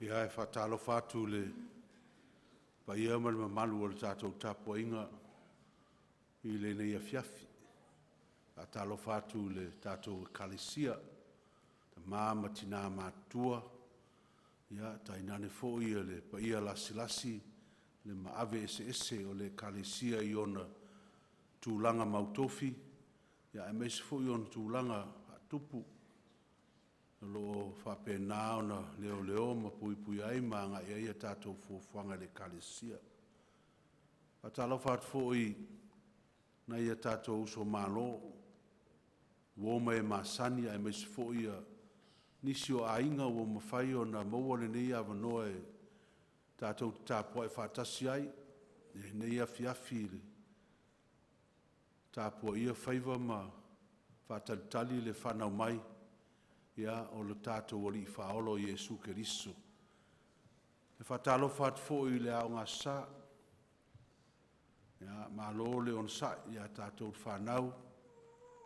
Ia, e faatalofa atu i le paia ma le mamalu o le tatou tapuaiga i lenei afiafi. E faatalofa atu i le tatou Ekalesia, tama ma tina matutua, tainane foi le paia lasilasi le maave eseese o le Ekalesia i ona tulaga mautofi, aemaise foi ona tulaga faatupu o lo o faapena ona leoleo ma puipuia ai ma agai i ai a tatou fuafuaga i le Ekalesia. E faatalofa atu foi i nai o tatou uso a Malo, uo ma e masani aemaise foi nisi o aiga ua mafai ona maua lenei avanoa e tatou te tapuai faatasi ai i lenei afiafi i le tapuaia faiva ma faatalitali le fanau mai o le tatou Alii Faaola o Iesu Keriso. E faatalofa atu foi i le Aoga Sa, malo le onosai ia tatou le fanau,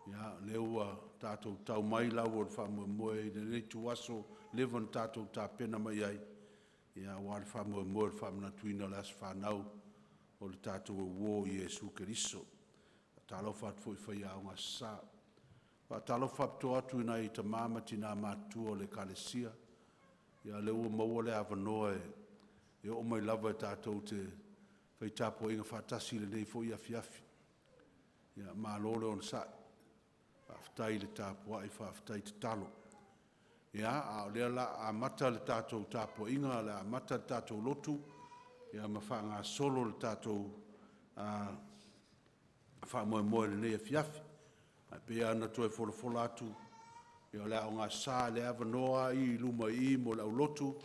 o lea ua tatou tau mai lau o le faamoemoe i lenei ituaso ua leva ona tatou tapena mai ai aua le faamoemoe o le faamanatuina o le aso fanau o le tatou Auo o Iesu Keriso. E faatalofa atu foi i faiaoga Aso Sa. E faatalofa faapitoa atu i nai tama ma tina matutua o le Ekalesia, o lea ua maua le avanoa e oo mai lava tatou te fai tapuaiga faatasi i lenei foi afiafi. Malo le onosai, faafetai le tapuai faafetai tatalo. Ia, a o lea o le a amata le tatou tapuaiga o le a amata le tatou lotu ma faagasolo le tatou faamoemoe i lenei afiafi. Ae pei lava ona toe folafola atu, o le Aoga Aso Sa lea e avanoa lava i i luma i i mo le aulotu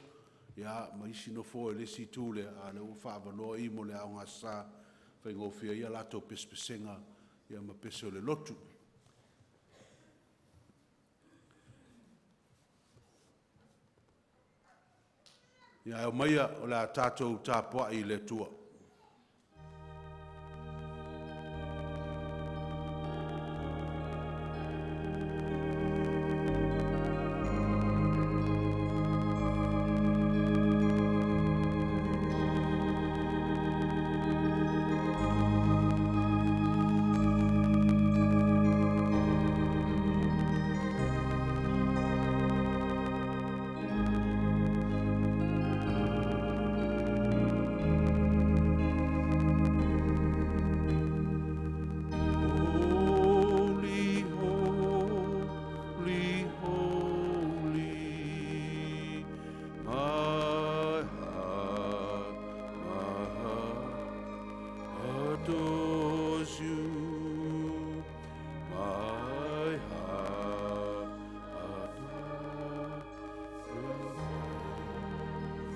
ma isi nofoa i le isi itu lea, a o lea ua faaavanoa i mo le Aoga Aso Sa e faigofie ai a latou pesepesega ma pese o le lotu. Ia, ae omaia o le a tatou tapuai i le Atua. Holy, holy, holy, my heart, my heart adores you. My heart adores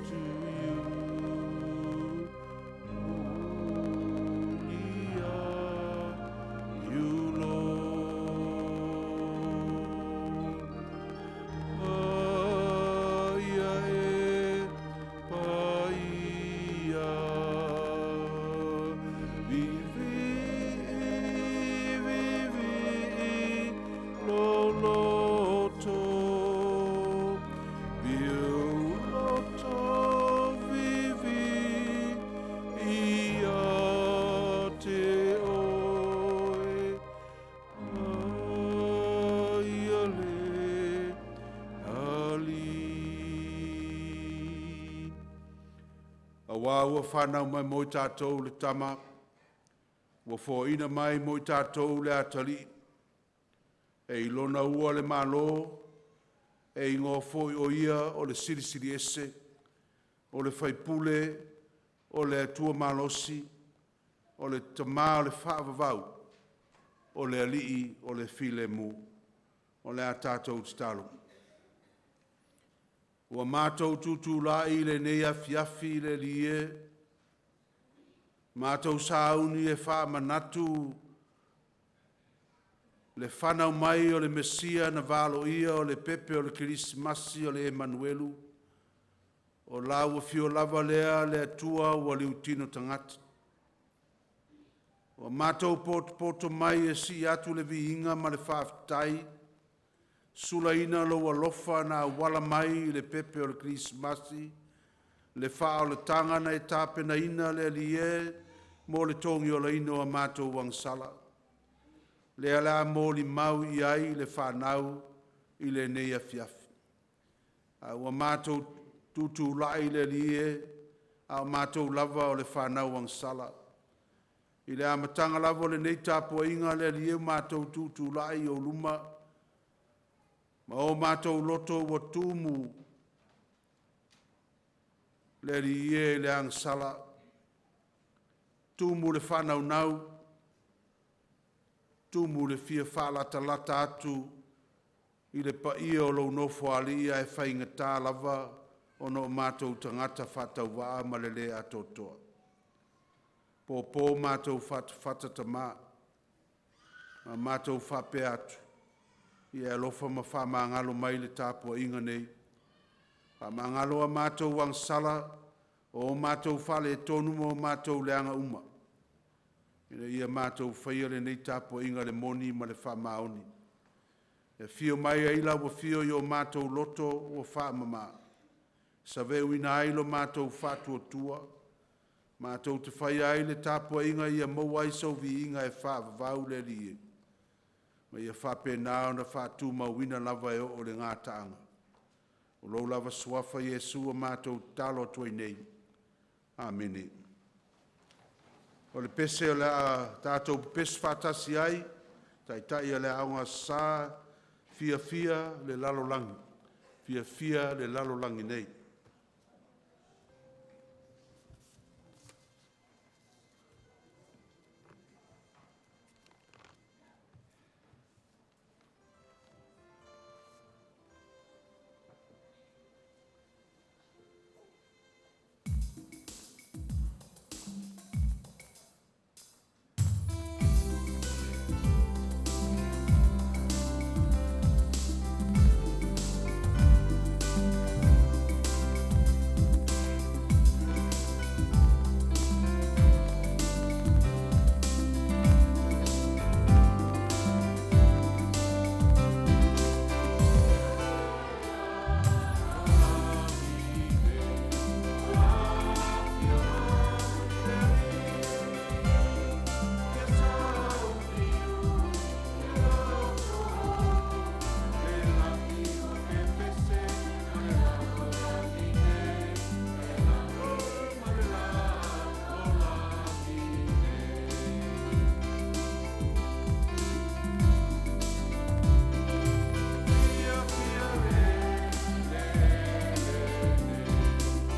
to you. Holy are you, Lord. Paia e, paia, vivi, vivi, lo loto, viu loto, vivi, ia te oe, paia le alii. Aua ua fanau mai mo i tatou le Tama, ua foaina mai mo i tatou le Atalii, e i Lona ua le Malo, e igoa foi o Ia o le Silisili Ese, o le Faipule, o le Atua Malosi, o le Tama o le Faavavau, o le Alii o le Filemu. O le a tatou tatalo. Ua matou tutulai i lenei afiafi le Alii e, matou sauni e faamanatu le fanau mai o le Mesia na valoia o le pepe o le Kerisimasi o le Emanuelu, o Lau Afio lava lea le Atua ua liutino tagata. Ua matou potopoto mai e sii atu le viiga ma le faafetai, sulaina Lou alofa na auala mai i le pepe o le Kerisimasi. le faaolataga na e tapenaina, le Alii e, mo le togiolaina o a matou agasala, lea o le a molimau i ai le fanau i lenei afiafi. Ae ua matou tutulai le Alii e, a o matou lava o le fanau agasala. I le amataga lava o lenei tapuaiga le Alii e, ua matou tutulai i Ou luma ma o matou loto ua tumu le Alii e i le agasala, tumu i le faanaunau, tumu i le fia faalatalata atu i le paia o Lou Nofoalii, ae faigata lava ona o matou tagata faatauvaa ma le le atoatoa. E popo matou fatafata Tama, ma matou faapea atu, ia e alofa ma faamagalo mai le tapuaiga nei. Faamagalo a matou agasala, o matou faaletonu ma o matou leaga uma, ina ia matou faia lenei tapuaiga i le moni ma le faamaoni, e afio mai ai Lau Afio i o matou loto ua faamama, saveuina ai lo matou faatuatua, matou te faia ai le tapuaiga ia maua ai Sou viiga e faavavau, le Alii e, ma ia faapena ona faatumauina lava e oo i le gataaga. O Lou lava Suafa Iesu ua matou tatalo atu ai nei. Amene. O le pese o le a tatou pepesi faatasi ai, Taitai o le Aoga Aso Sa, “Fiafia le Lalolagi, Fiafia le Lalolagi nei.” Fiafia le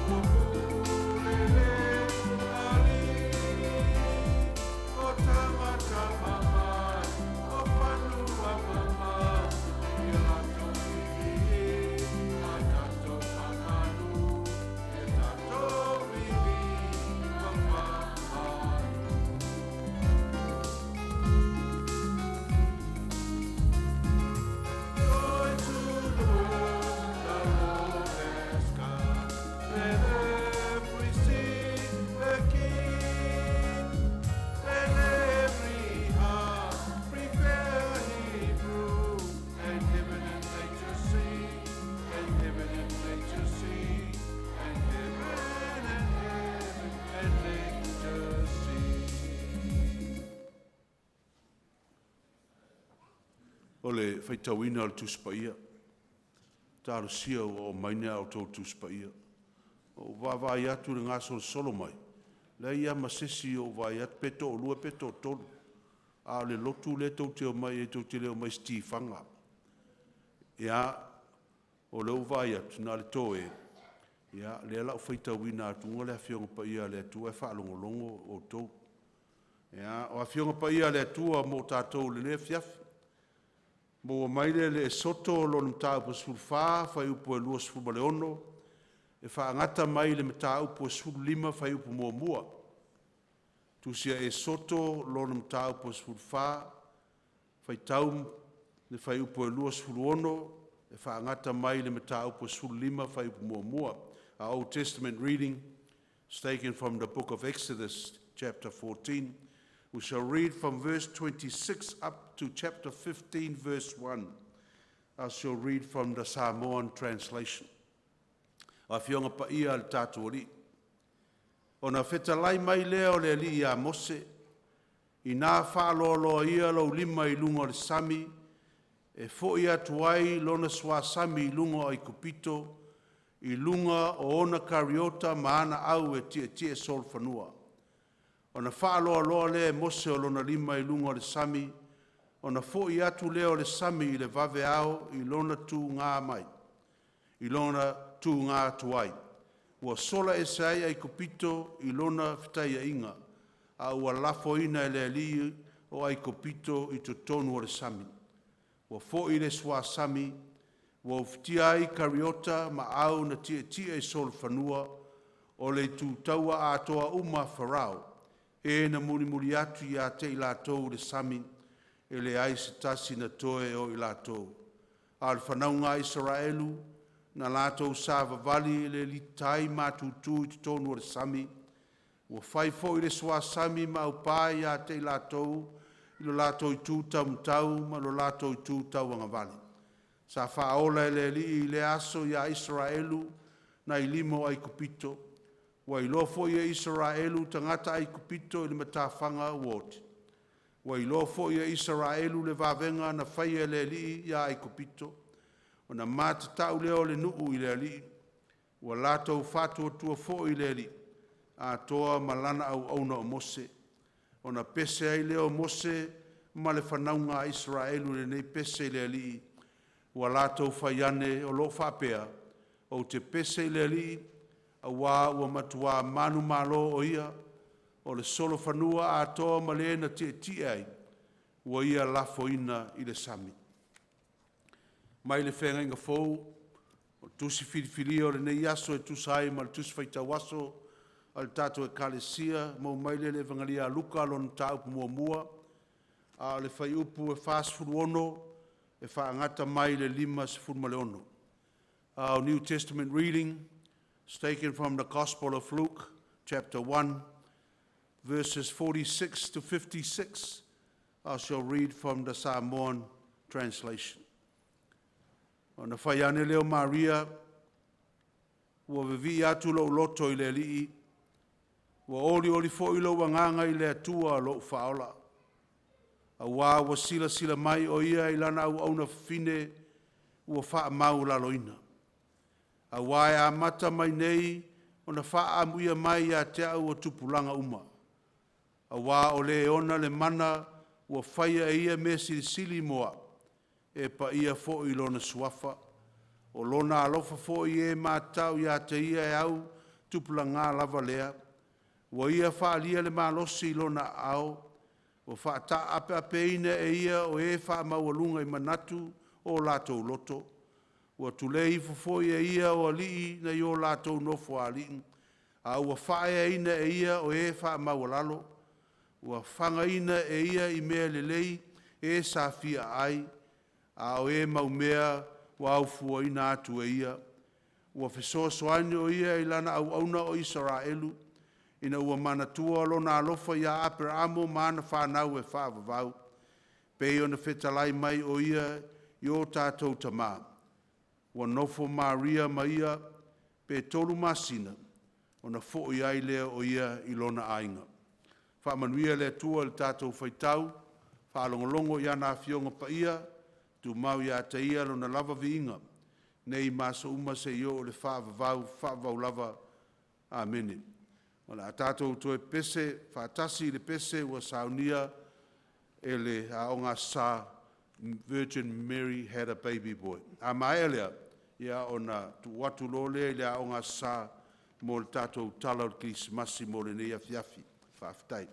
ua pule le Alii. O tagata mama o fanua mamao, ia latou vivii ma tatou faamanu, ia tatou vivii ma faamanu. Joy to the world, the Lord has come. Let every seed the King, and every heart prepare Him room. And heaven and nature sing, and heaven and nature sing, and heaven and heaven and nature sing. O le faitauina o le Tusi Paia, talosia ua oo mai ni a outou Tusi Paia. Ua ou vaavaai atu i le gasolosolo mai, leai lava ma se isi o ou vaai atu pe toalua pe toatolu. A o le lotu lea tou te omai ai tou te le omai i se tifaga. Ia, o lea ua vaai atu na o le toe, ia lea o le a ou faitauina atu le Afioga Paia a le Atua ae faalogologo outou. Ia, o Afioga Paia a le Atua mo tatou i lenei afiafi, maua mai lea i le Esoto lona Mataupu 14 fuaiupu e 26, e faagata mai i le Mataupu e 15 fuaiupu 1. Tusi a Esoto lona Mataupu e 14, faitau le fuaiupu e 26 e faagata mai i le Mataupu e 15 fuaiupu 1. Our Old Testament reading is taken from the book of Exodus, chapter 14. We shall read from verse 26 up to chapter 15, verse 1. I shall read from the Samoan translation. O Afioga Paia a le tatou Alii, Ona fetalai mai lea o le Alii ia Mose, “Ina faaloaloa ia lou lima i luga o le sami e foi atu ai lona suasami i luga o Aikupito, i luga o ona kariota ma ana au e tietie solofanua.” Ona faaloaloa lea e Mose o lona lima i luga o le sami, ona foi atu lea o le sami i le vaveao i lona tuga atu ai. Ua sola ese ai Aikupito i lona fetaiaiga, a ua lafoina e le Alii o Aikupito i totonu o le sami. Ua foi le suasami ua ufitia ai kariota ma au na tietie i solofanua, o le itutaua atoa uma a Farao, e na mulimuli atu ia te i latou i le sami, e leai se tasi na toe o i latou. A o le fanauga a Isaraelu, na latou savavali i le tai matutu i totonu o le sami. Ua fai foi le suasami ma aupa ia te i latou i lo latou itu taumatau ma lo latou itu tauagavale. Sa faaola e le Alii i lea aso ia Isaraelu nai lima o Aikupito. Ua iloa foi e Isaraelu tagata Aikupito i le matafaga ua oti. Ua iloa foi e Isaraelu le vavega na faia e le Alii ia Aikupito. Ona matatau lea o le nuu i le Alii, ua latou faatuatua foi i le Alii, atoa ma lana auauna o Mose. Ona pese ai lea o Mose ma le fanauga a Isaraelu i lenei pese i le Alii ua latou fai ane o lo o faapea, “Ou te pese i le Alii, aua ua matua manumalo o Ia, o le solofanua atoa ma le na tietie ai, ua Ia lafoina i le sami.” Mai le Feagaiga Fou. O le Tusi filifilia o lenei aso e tusa ai ma le Tusi Faitau Aso a le tatou Ekalesia, maua mai lea i le Evangeli a Luka lona mataupu muamua, a o le fuaiupu e 46 e faagata mai i le 56. Our New Testament reading is taken from the Gospel of Luke chapter 1 verses 46 to 56. I shall read from the Samoan translation. Ona fai ane lea o Maria, “Ua vivii atu lou loto i le Alii, ua olioli foi lou agaga i le Atua lou Faaola, aua ua silasila mai o Ia i Lana auauna fafine ua faamaualaloina. Aua e amata mai nei ona faaamuia mai ia te au o tupulaga uma, aua o Le e ona le mana ua faia e Ia mea silisili mo au. E paia foi Lona Suafa. O Lona alofa foi i e matatao ia te Ia e au tupulaga lava lea. Ua Ia faaalia le malosi i Lona aao, ua faataapeapeina e Ia o e faamaualuga i manatu o latou loto. Ua tulei ifo foi e Ia o alii nai o latou nofoaalii, a ua faaeaina e Ia o e faamaualalo. Ua fagaina e Ia i mea lelei e sa fia aai, a o e maumea ua aufuaina atu e Ia. Ua fesoasoani o Ia i lana auauna o Isaraelu, ina ua manatua Lona alofa ia Aperaamo ma ana fanau e faavavau, pei ona fetalai mai o Ia i o tatou tama.” Ua nofo Maria ma ia pe tolu masina, ona foi ai lea o ia i lona aiga. Faamanuia le Atua i le tatou faitau faalogologo i ana Afioga Paia, tumau ia te Ia Lona lava viiga nei ma aso uma seia oo i le faavavau, faavavau lava. Amene. O le a tatou toe pese faatasi i le pese ua saunia e le Aoga Aso Sa, Virgin Mary Had a Baby Boy. A maea lea, ia ona tuu atu loa lea i le Aoga Aso Sa mo le tatou Tala o le Kerisimasi mo lenei afiafi. Faafetai.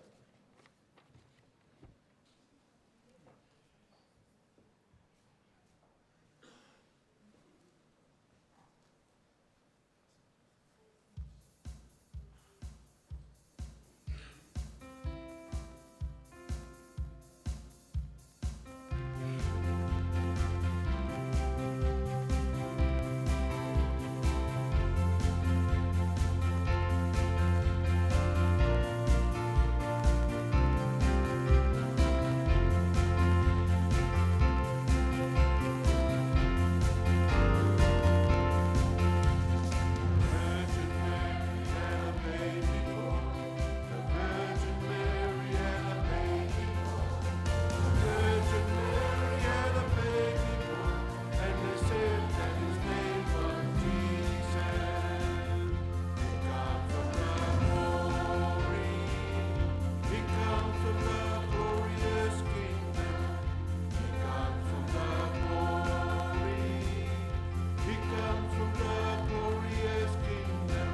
from the glorious kingdom.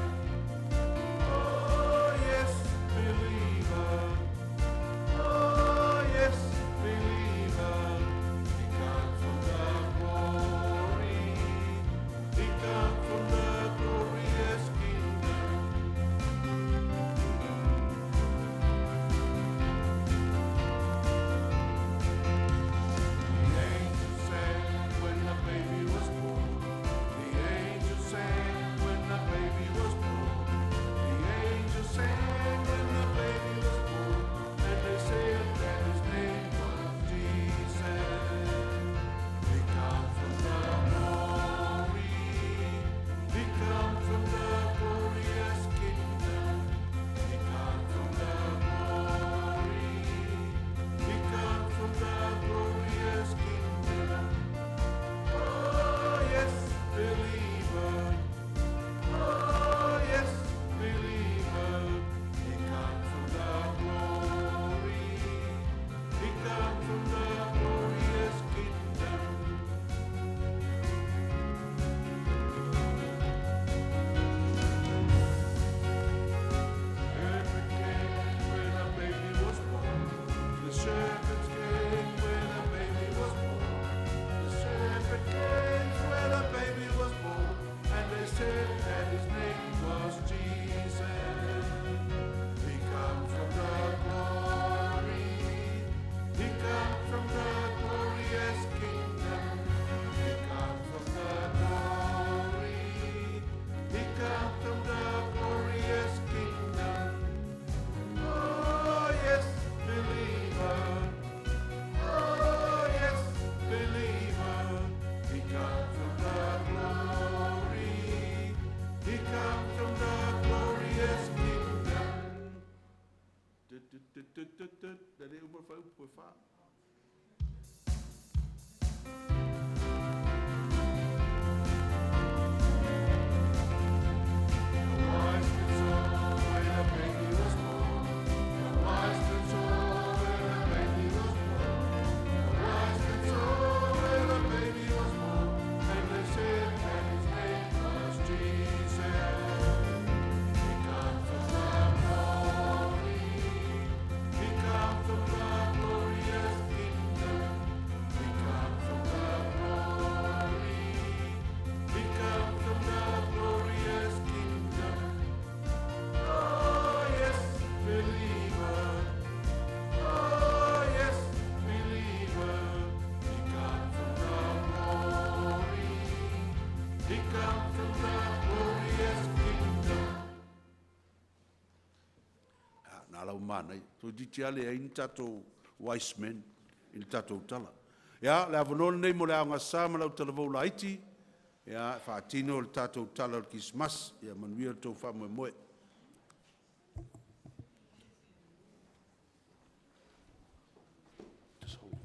Oh, yes, believer. Oh, yes, believer. He comes from the glory. He comes from the glorious kingdom. The angels sang when the baby was born. The angels sang when the baby was born. The angels sang when the baby was born. And they said that his name was Jesus. He comes from the glory. He comes from the glorious kingdom. He comes from the glory. He comes from the glorious kingdom. Oh, yes, believer. Oh, yes, believer. He comes from the glory. He comes from the glorious kingdom. Shepherd came when a baby was born. The shepherds came when a baby was born. The shepherd came when a baby was born, and they said that his name was Jesus. He comes from the glory. He comes from the glorious kingdom. He comes from the glory. He comes from the glorious kingdom. Oh, yes, believer. Oh, yes, believer. He comes from the glory. He comes from the glorious kingdom. Du, du, du, du, du, du. Le le uma fa upu e wha. The wise men saw when a baby was born. The wise men saw when a baby was born. The wise men saw when a baby was born, and they said that his name was Jesus. He comes from the glory. He comes from the glorious kingdom. He comes from the glory. He comes from the glorious kingdom. Oh, yes, believer. Oh, yes, believer. He comes from the glory. He comes from the glorious kingdom. Na lau mana, toeitiiti lava leai ni tatou wise men i le tatou tala. Ia, le avanoa lenei mo le aogasa ma lau talavou laiti, ia, e faatino le tatou tala o le Kerisimasi. Ia manuia le tou faamoemoe. Just hold it.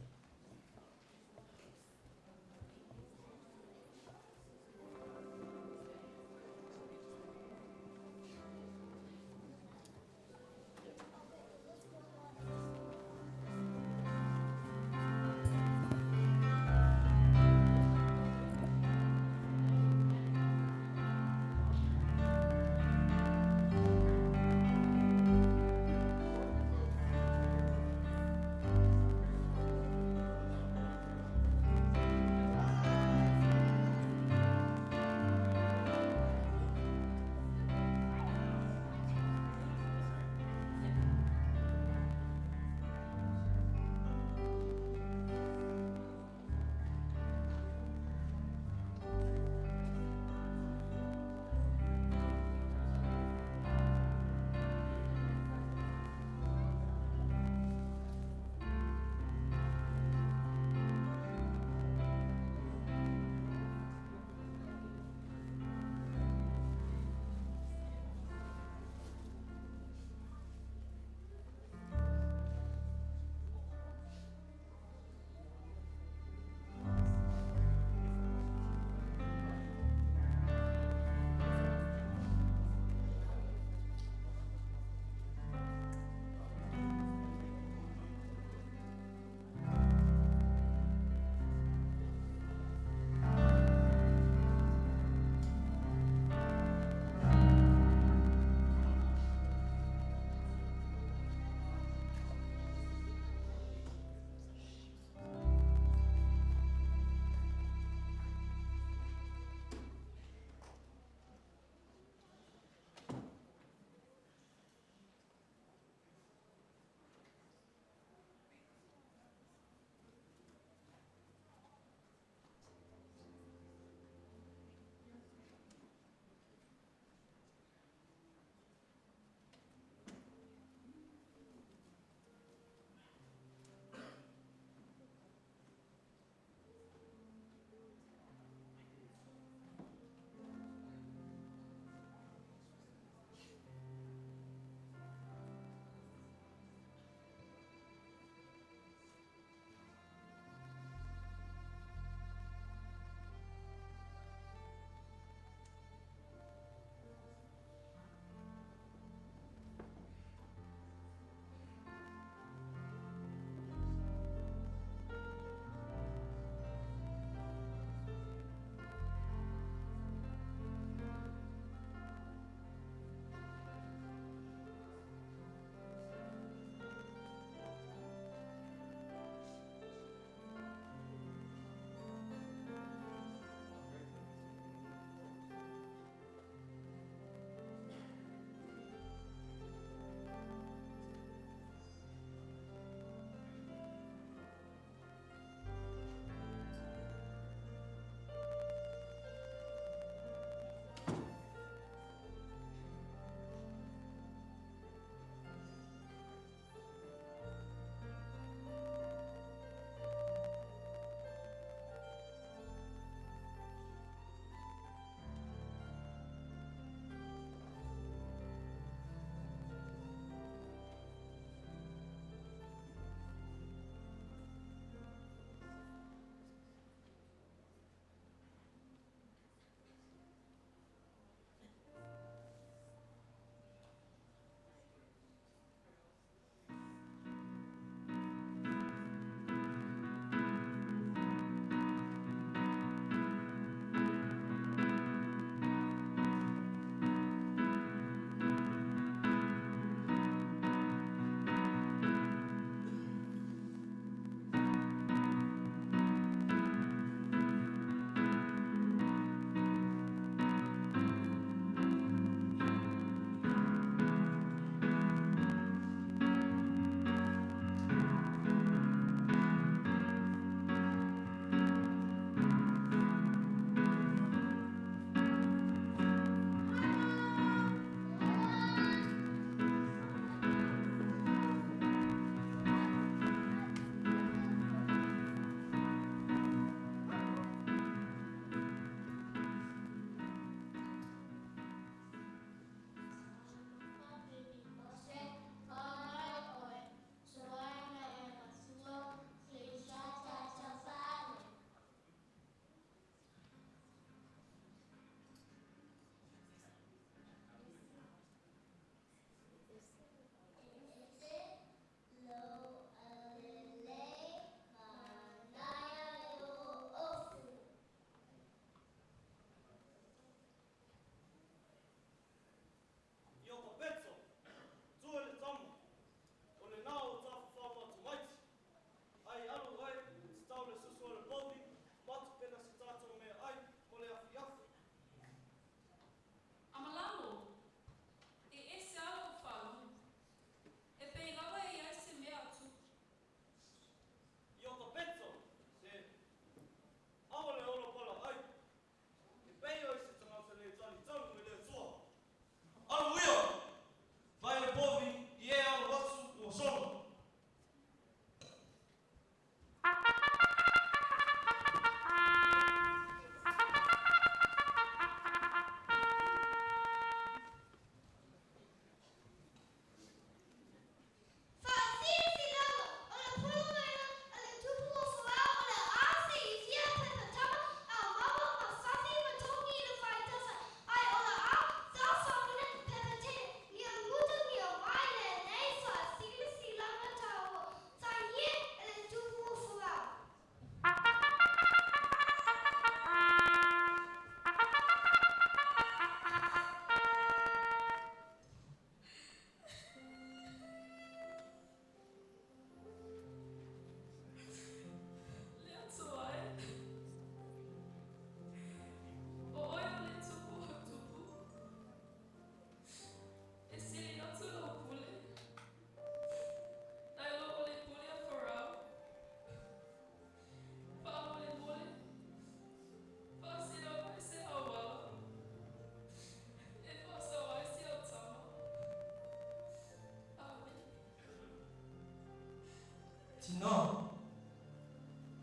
Tinā,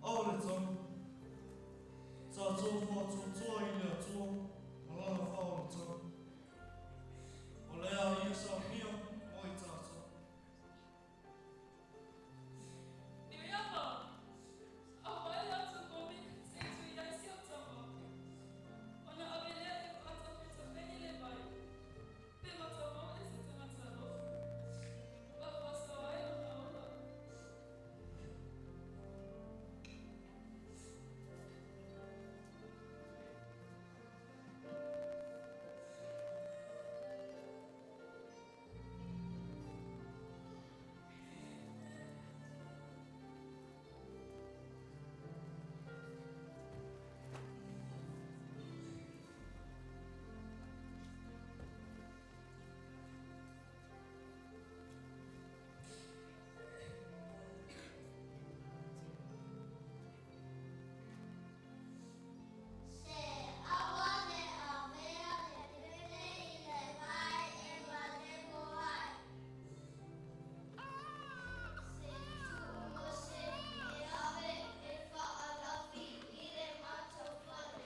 ʻaʻole tanu. Tatou faatuatua i le Atua ma Lana faaolataga. O le a Ia saunia mo i tatou. Miriama, aumai le ata komi se i tui ai si au tama, ona ave lea e faatafetafeni le vai, pe matamau e se tagata alofa, ma faasao ai lona ola. Se aua ne avea le pele i le vai e malemo ai. Se tuu Mose e ave e faalafi i le matou fale.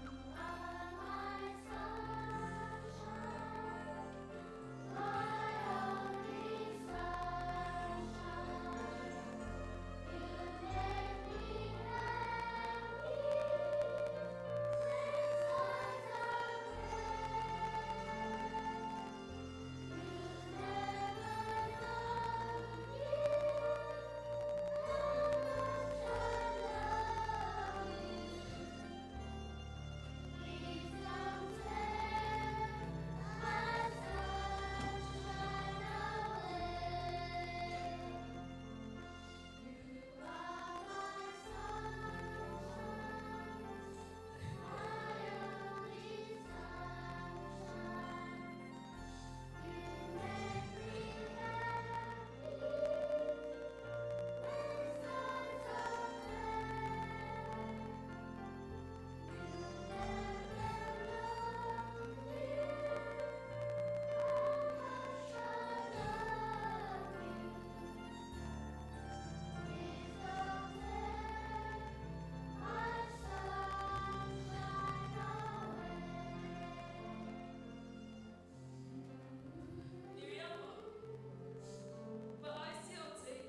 You are my sunshine, my only sunshine. You make me happy when skies are gray. You never know, dear, how much I love you. Please don't take my sunshine away. You are my sunshine, my only sunshine. You make me happy when skies are gray. You never know, dear, how much I love you. Please don't take my sunshine away. Miriama, vaai si au tei.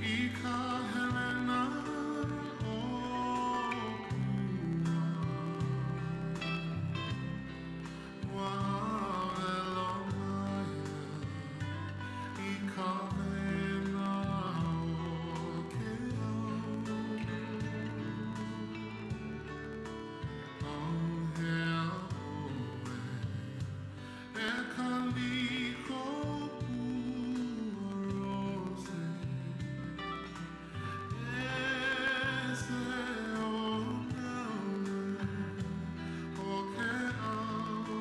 I ka helena o Kua, ua welo maila i ka wena o ke ao. ʻAuhea ʻoe e ka liko pua rose, e se onaona o ke ao.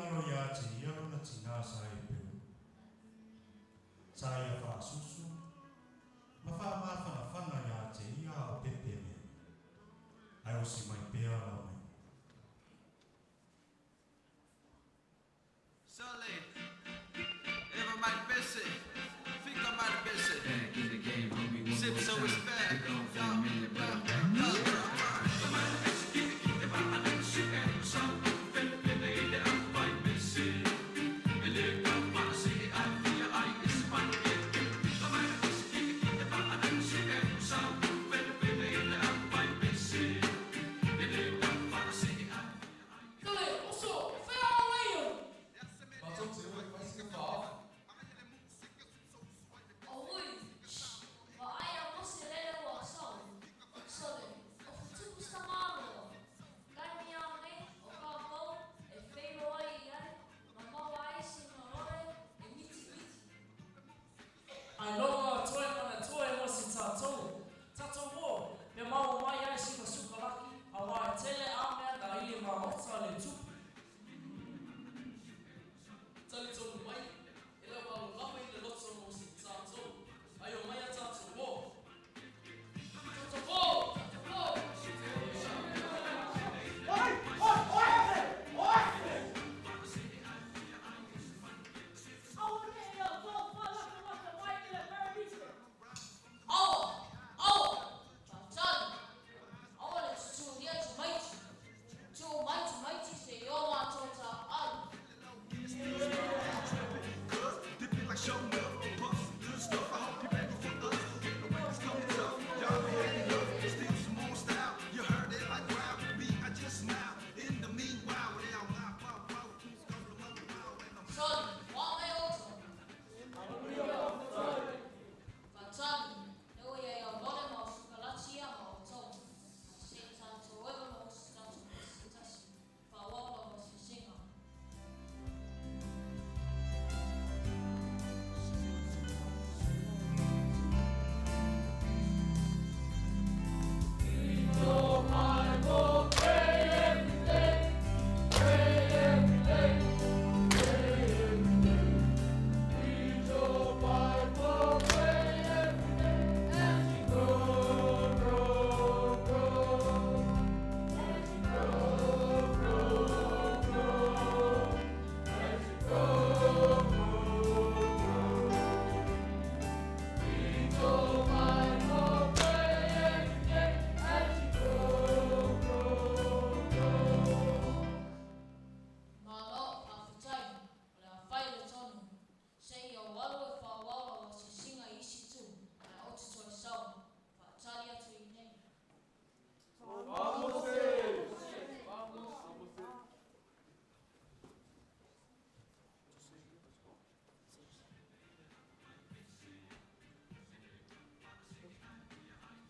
galo iā te ia lona tinā sa Eperu. Sa ia faasusu ma faamafanafana iā te ia a o pepemea. Ae osi mai pea lona igoa. Sole, oso, fea o ia! Auī, shh, vaai a Mose lele ua sau. Sole, o futupu sa tamāloa. Taimi a nei o kākou e feiloai i ai ma maua ai sina lole e mitimiti. Ailoga toe manatua e mo se tatou. Tatou o, pe maua mai ai sina sukalaki, auā e tele a mea na ili maota a le tupu. Talitonu mai, e lau alo lava i le loto mo se tatou. Ai o mai a tatou o. Tatou o! Tatou o! Aua ne i outou faalatalata mai i le Perenice. Aua! Aua! Faatali! Aua le tutulia tamaiti. Tuu mai tamaiti se i o matou taaalo. Sole, o a mea outou? Faatali, lea ua i ai au lole ma au sukalati ia ma outou. Ae se i tatou eva ma osi tatou ma se tasi, faaauau lau asiasiga. Malo, faafetai, o le a fai le tonu. Se i ou alu e faaauau lau asiasiga i isi itu, ae ou te toe sau. Faatali atu i inei.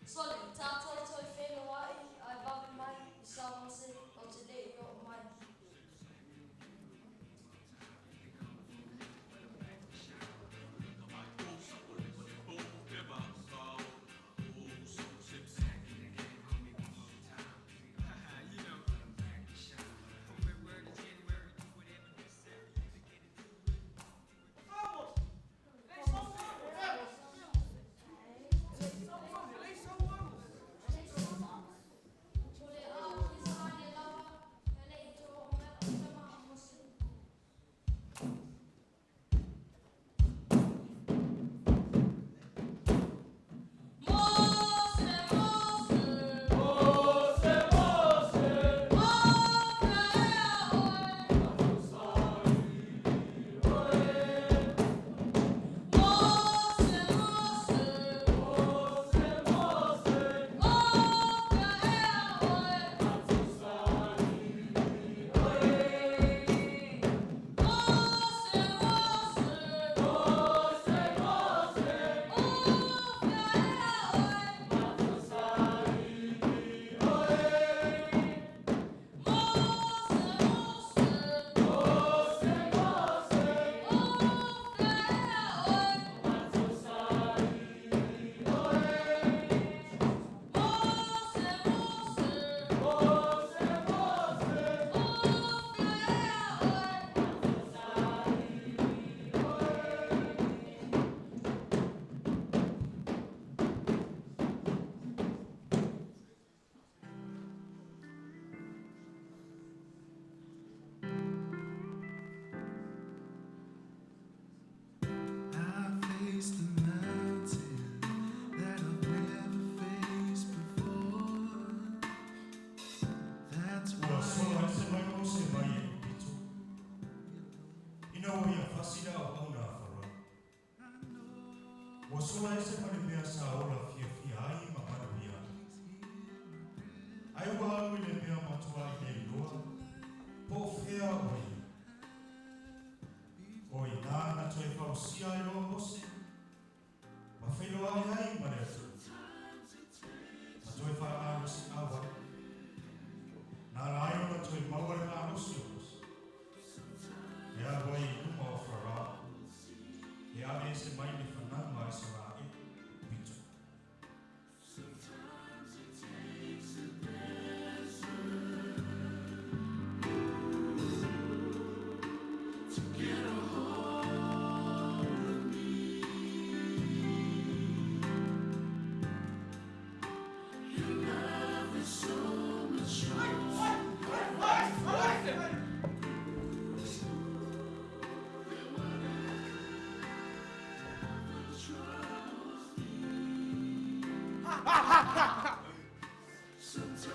Sole, tatou toe feiloai ae vave mai i Samose ou te le i oo mai. osia ai loa Mose, ma feiloai ai ma le Atua, ma toe faamalosiau ai. Na ala ai ona toe maua le malosi o Mose, e alu ai i luma o Farao, e aveese mai le fanau a Isaraelu. 7.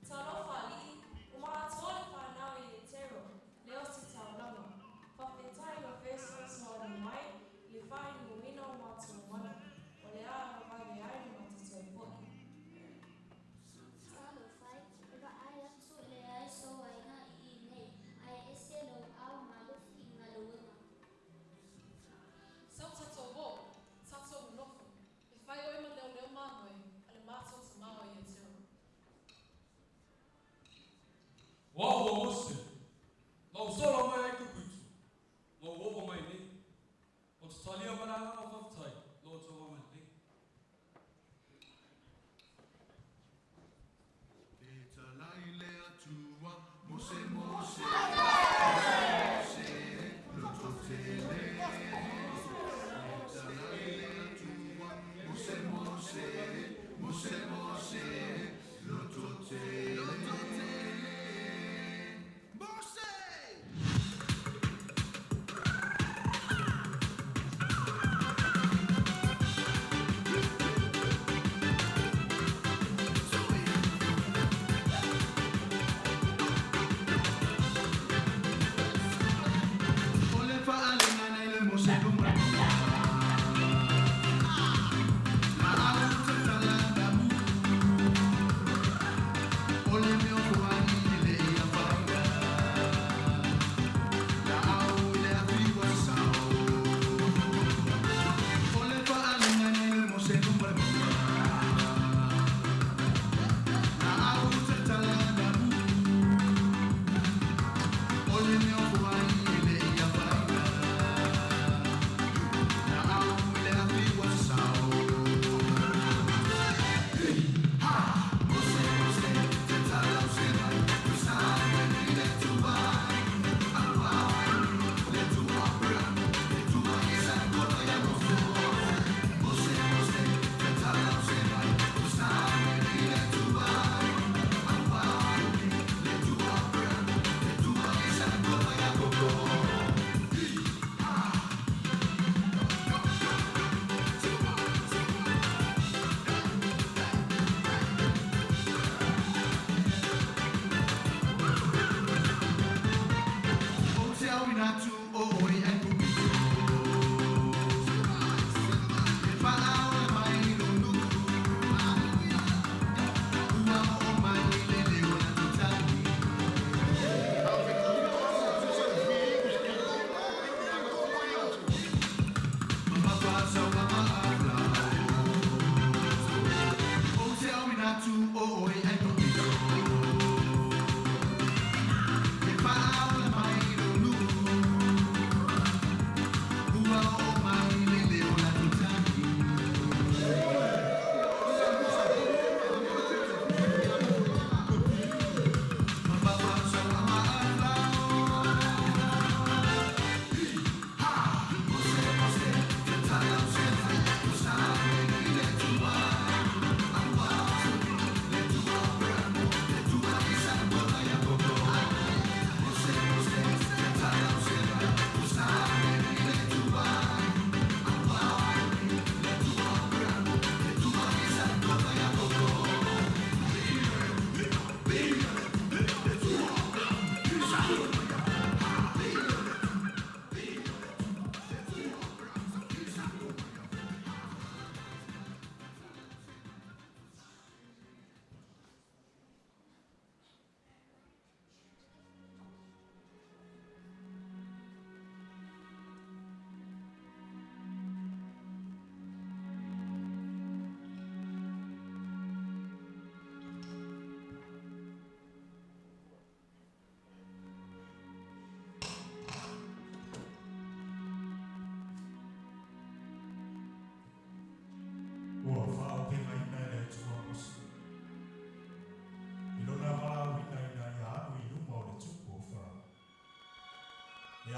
Talofa alii, ua atoa le fanau i Etero, le ositaulaga. Faafetai lo fesoasoani mai i le faainuina o matou mana, o le a vave ai ona matou toe foi. Talofa e, e vaai atu e leai sou aiga i inei, ae ese lou ao malosi i galuega. Sau tatou o, tatou nonofo, e fai oe ma leoleo mamoe a le matou tama o Ietero. O au o Mose, na ou sola mai ai Kukutu, ma ou oo mai nei. Ou te talia ma le agaga faafetai lo outou agalelei.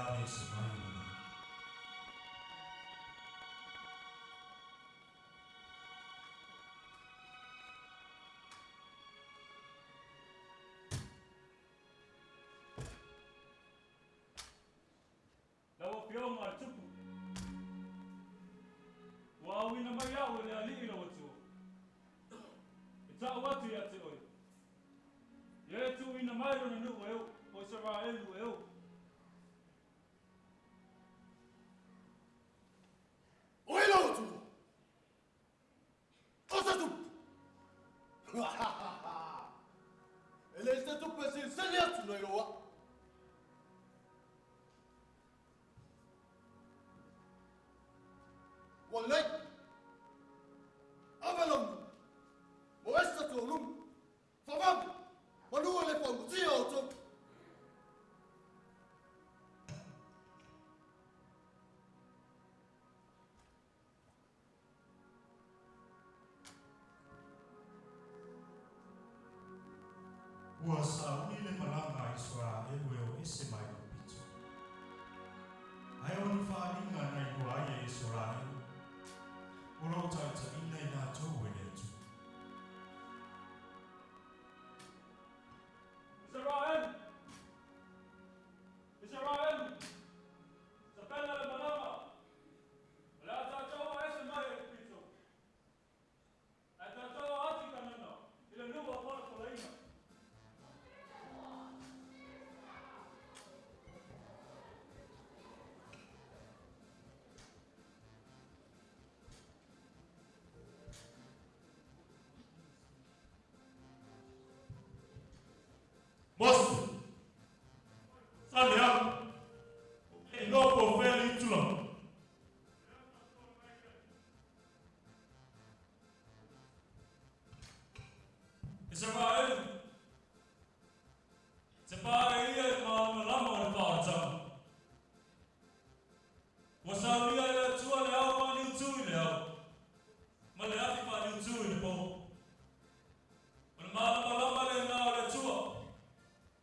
aveese mai ona nuu. Lau Afioga a le Tupu, ua auina mai au e le Alii lau Atua, e ta'u atu ia te oe, ia e tuuina mai lona nuu e o Isaraelu e ou. Oi lau Atua! O se tupu! E leai se tupe e silisili atu nai lo au. Ua lelei, ave lau nuu, ma o ese atu au luma, faavave, manu e le faaulutia outou. Ua sauni le malaga a Isaraelu e o ese mai Aikupito. Ae o ni faaaliga na iloa ai e Isaraelu, o lo o taitaiina i latou e le Atua. Isaraelu! Isaraelu! Sapena le malaga! O le a tatou o ese mai Aikupito. Ae tatou o atu i Kanana, i le nuu o folafolaina. Mose, sali au, e iloa po o fea le itula. Isaraelu, se pae ia i le malamalama o le faaolataga. Ua saunia e le Atua le ao faaniutu i le ao, ma le afi faaniutu i le po. O le malamalama lena o le Atua,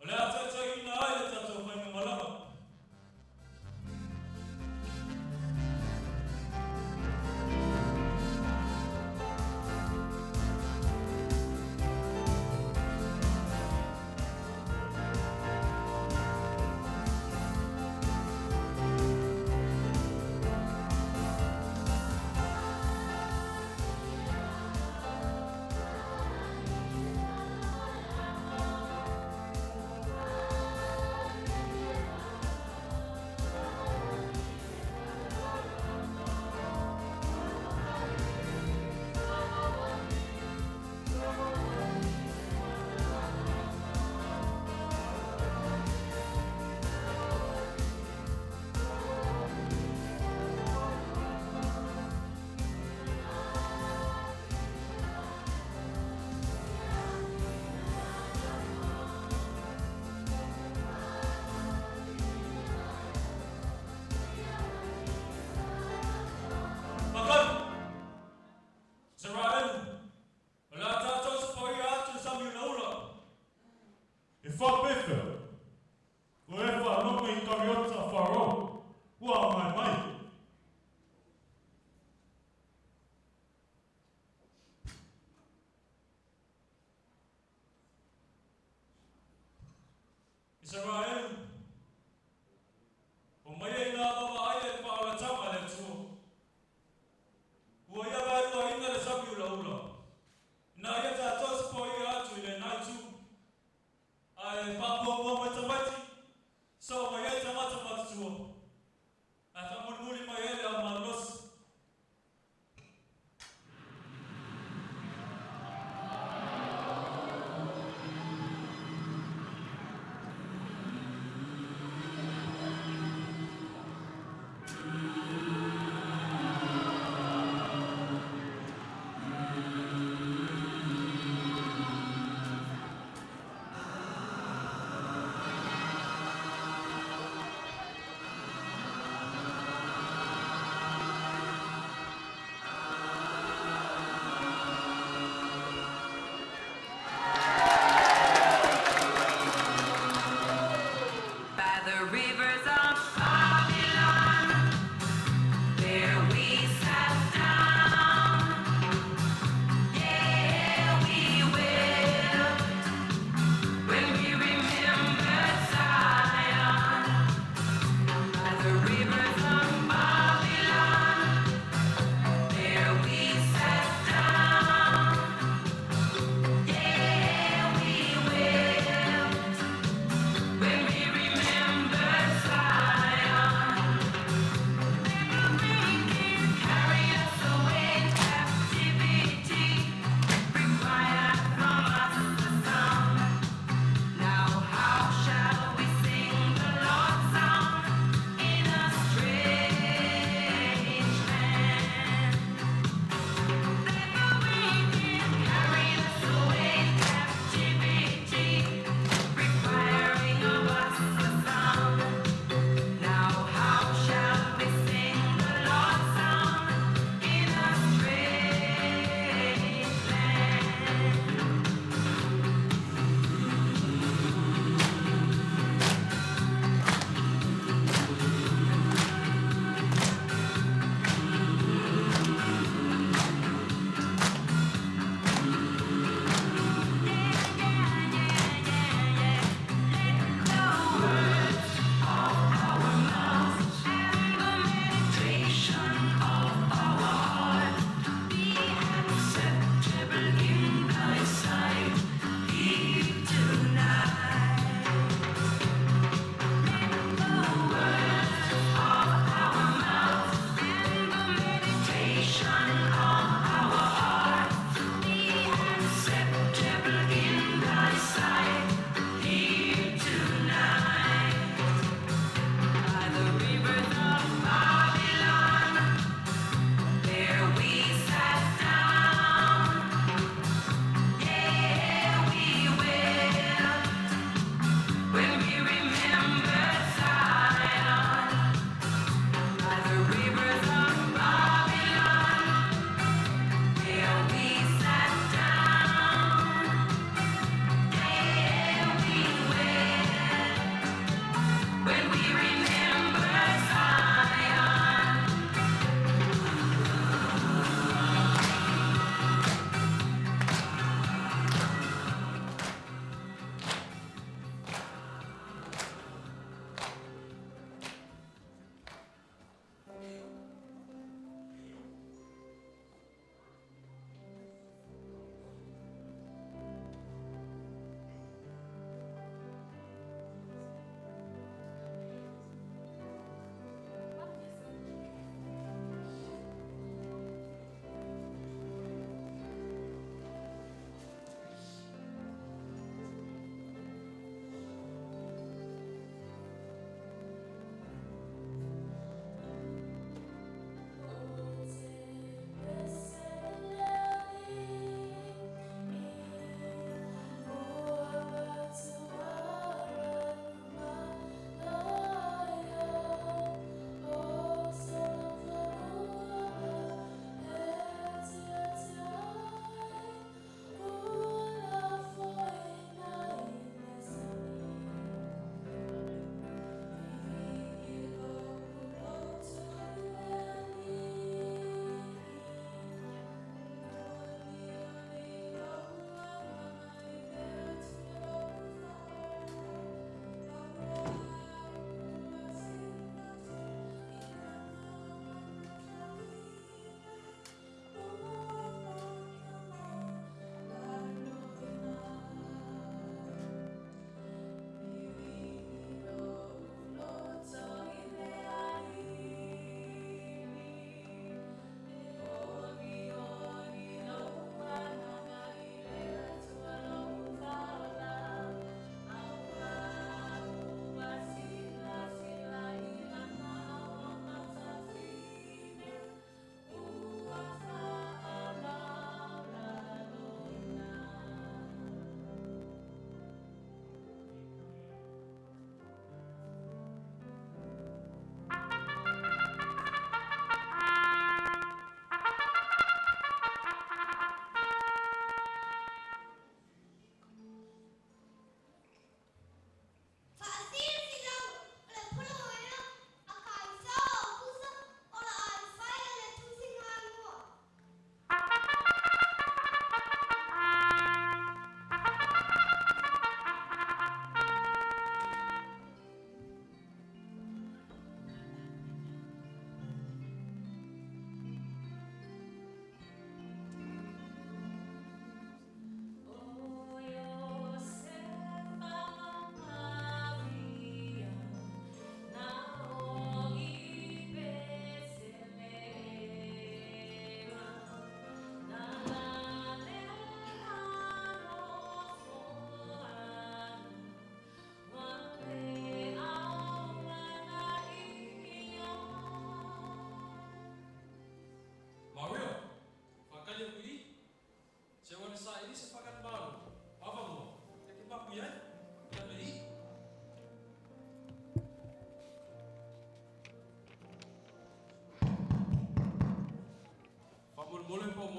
o le a taitaiina ai le tatou faigamalaga. Makau! Isaraelu, o le a tatou sopoia atu le sami ulaula. E faapefea? Ua e faalogo i kariota a Farao, ua agai mai. Isaraelu, omaia ina vaavaaia i le faaolataga a le Atua. Ua ia vaeluaina le sami ulaula. Ina ia tatou sopoia atu i lena itu. Ae faamuamua mai tamaiti, soo mai ai tagata matutua. Ae faamulimuli mai ai le au malolosi.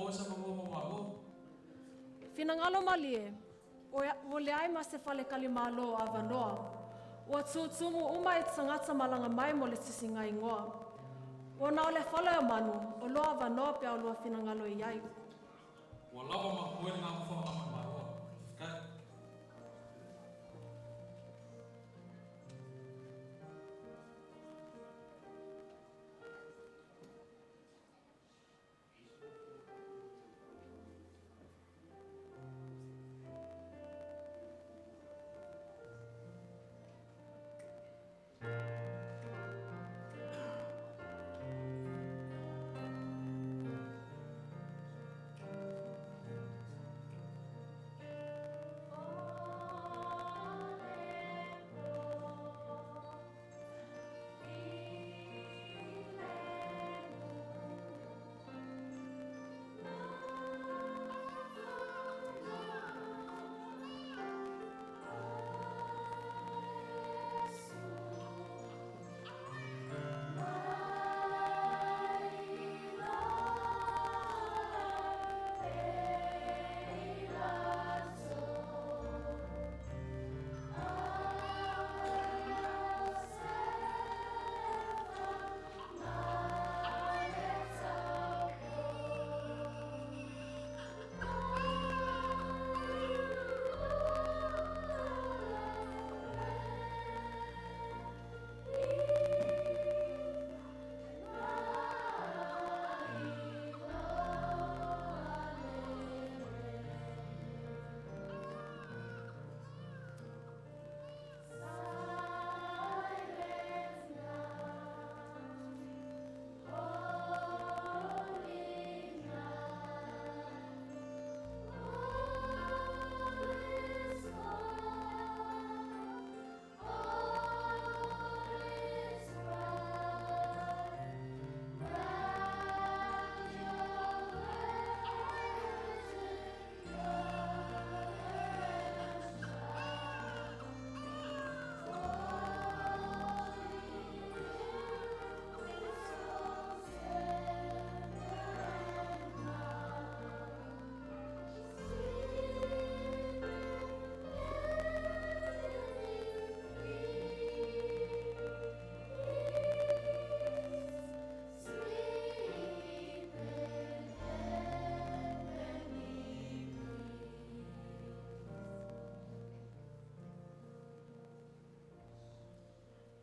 maua se avanoa mo maua. Finagalo malie, ua leai ma se faletalimalo o avanoa. Ua tutumu uma i tagata malaga mai mo le sisiga igoa. Ua na o le fale o manu o lo o avanoa pe a oulua finagalo i ai. Ua lava ma totoe lena nofoaga mo maua. Faafetai.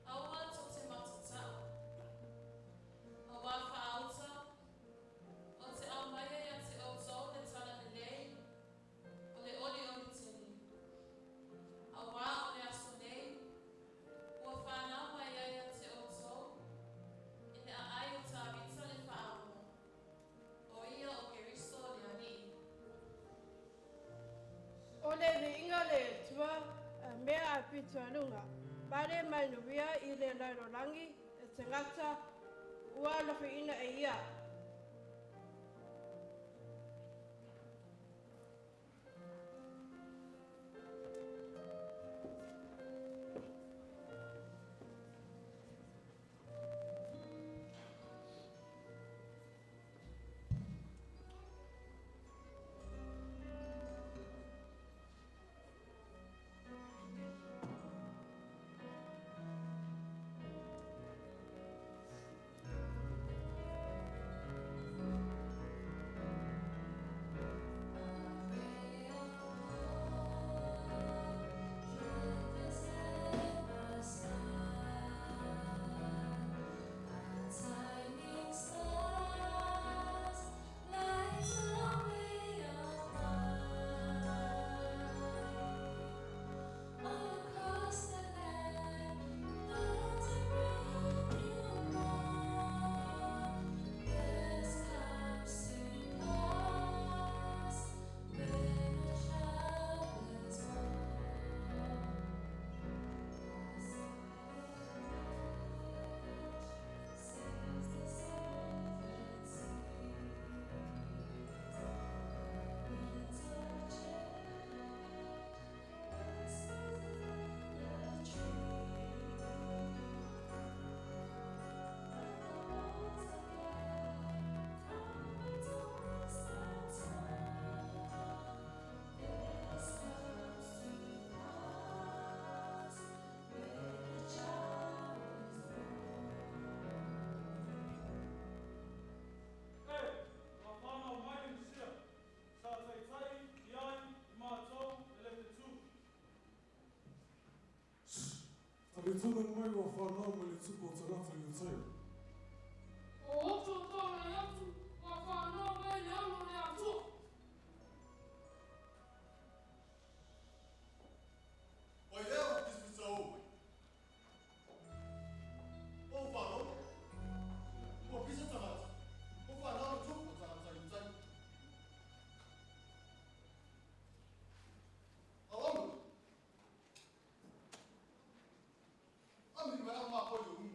Aua tou te matatau, auā faauta, ou te aumaia ia te outou le Tala Lelei o le olioli tele. Auā o le aso nei, ua fanau mai ai ia te outou i le aai o Tavita le Faaola, o ia o Keriso le Alii. O le viiga i le Atua i mea aupito i luga, ma le manuia i le lalolagi i tagata ua alofaina e Ia. tonu mai ua whanau mai le tupu o tagata Iutaio. O oto taurai atu, ua whanau mai le alo le atua. O ai ea ua pisapisa ou ai? O ou faalogo, ua pisa tagata, ua fanau le tupu o tagata Iutaio. Auauna, amili mai au makou i ou unu.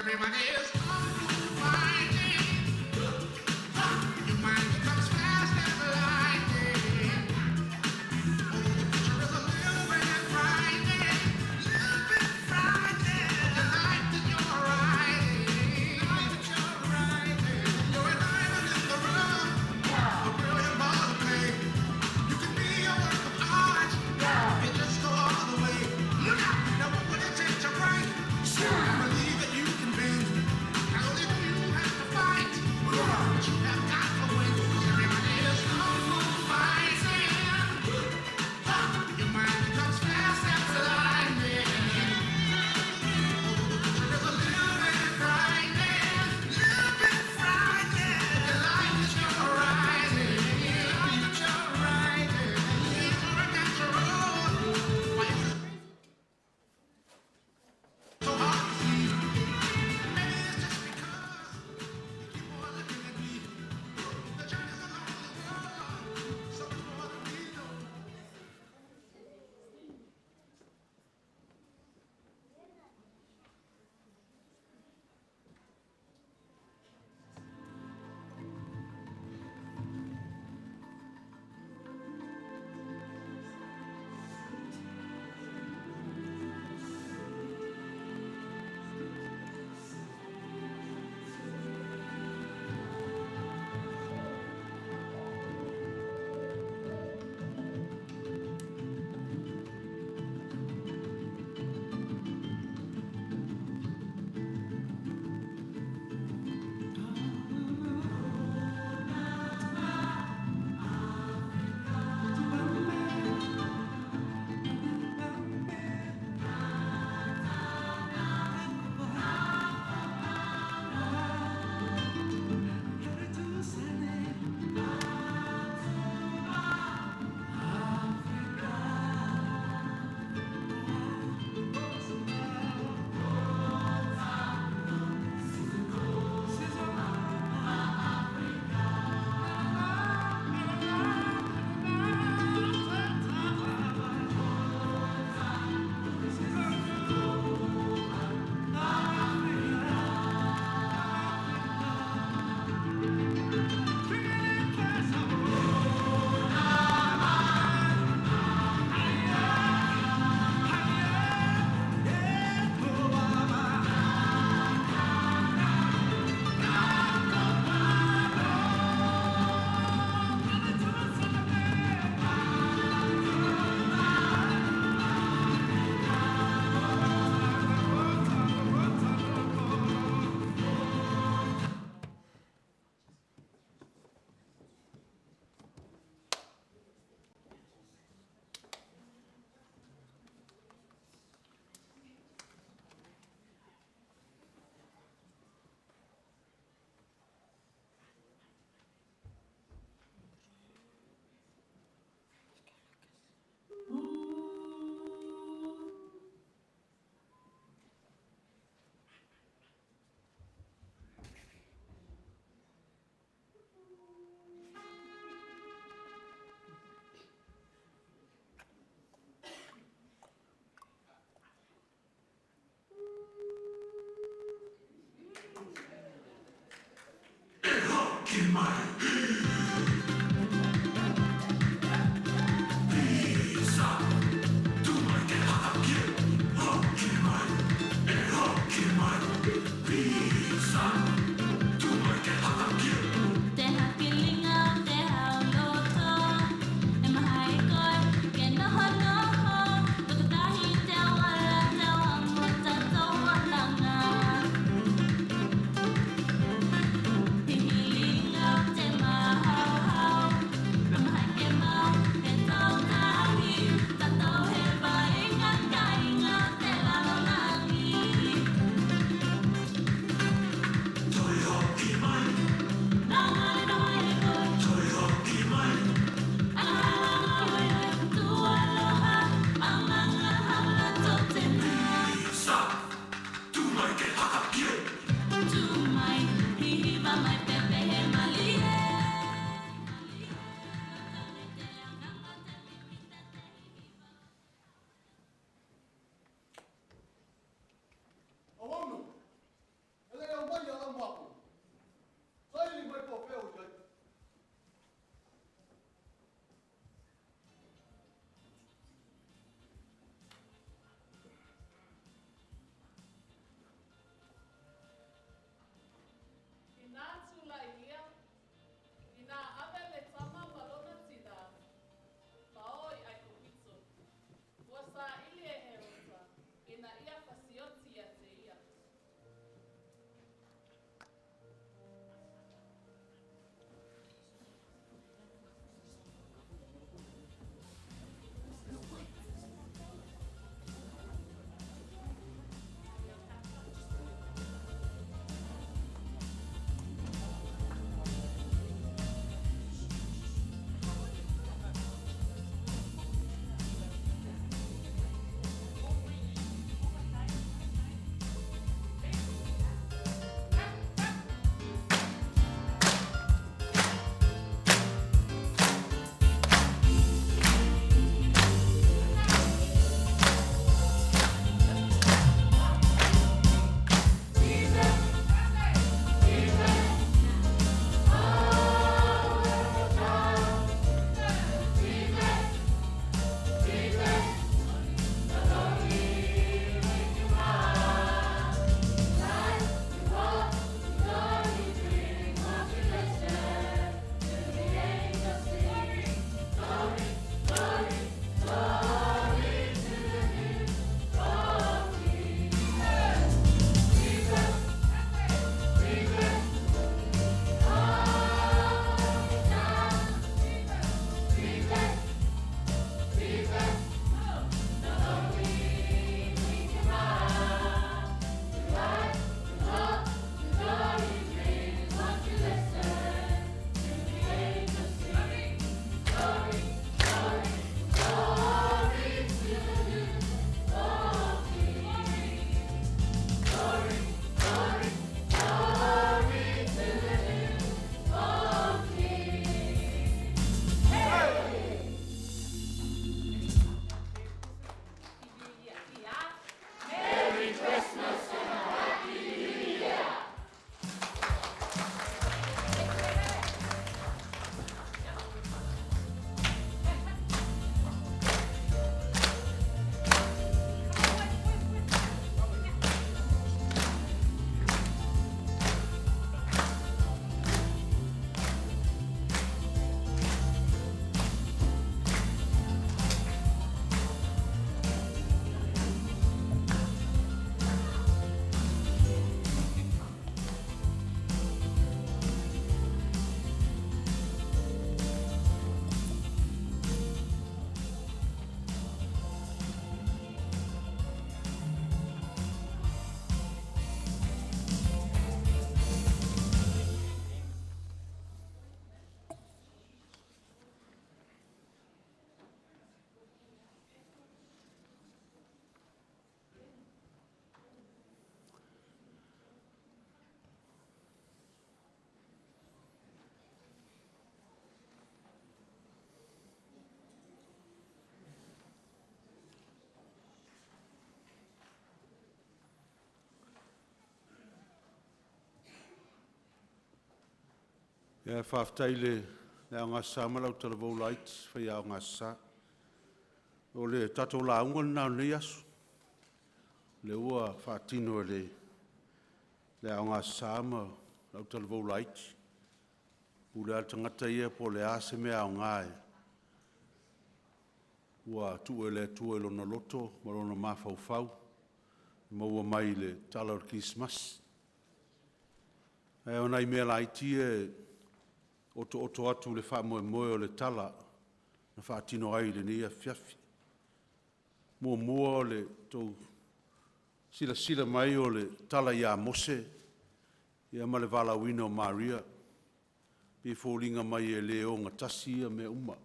Everybody is kung fu fighting. Your mind becomes fast as lightning. Although the picture is a little bit frightening, little bit frightening. The night that you're riding, night that you're riding, you're an island in the rough, a brilliant ball of clay. You can be a work of art if you just go all the way. Look out! Now what would it take to break? I believe that you can bend. Ia faafetai i le Aoga Sasa ma lau talavou laiti, le faiaoga Aso Sa. O le tatou lauga lena o lenei aso, lea ua faatino e le Aoga Aso Sa ma lau talavou laiti. E pule lava le tagata ia po o le a se mea aoga ua tuu e le Atua i lona loto ma lona mafaufau e maua mai i le tala o le Kerisimasi. Ae o nai mea laiti ia e otooto atu i le faamoemoe o le tala na faatino ai i lenei afiafi. Muamua, o le tou silasila mai o le tala ia Mose ma le valaauina o Maria, e pei e foliga mai e le ogatasi ia mea uma.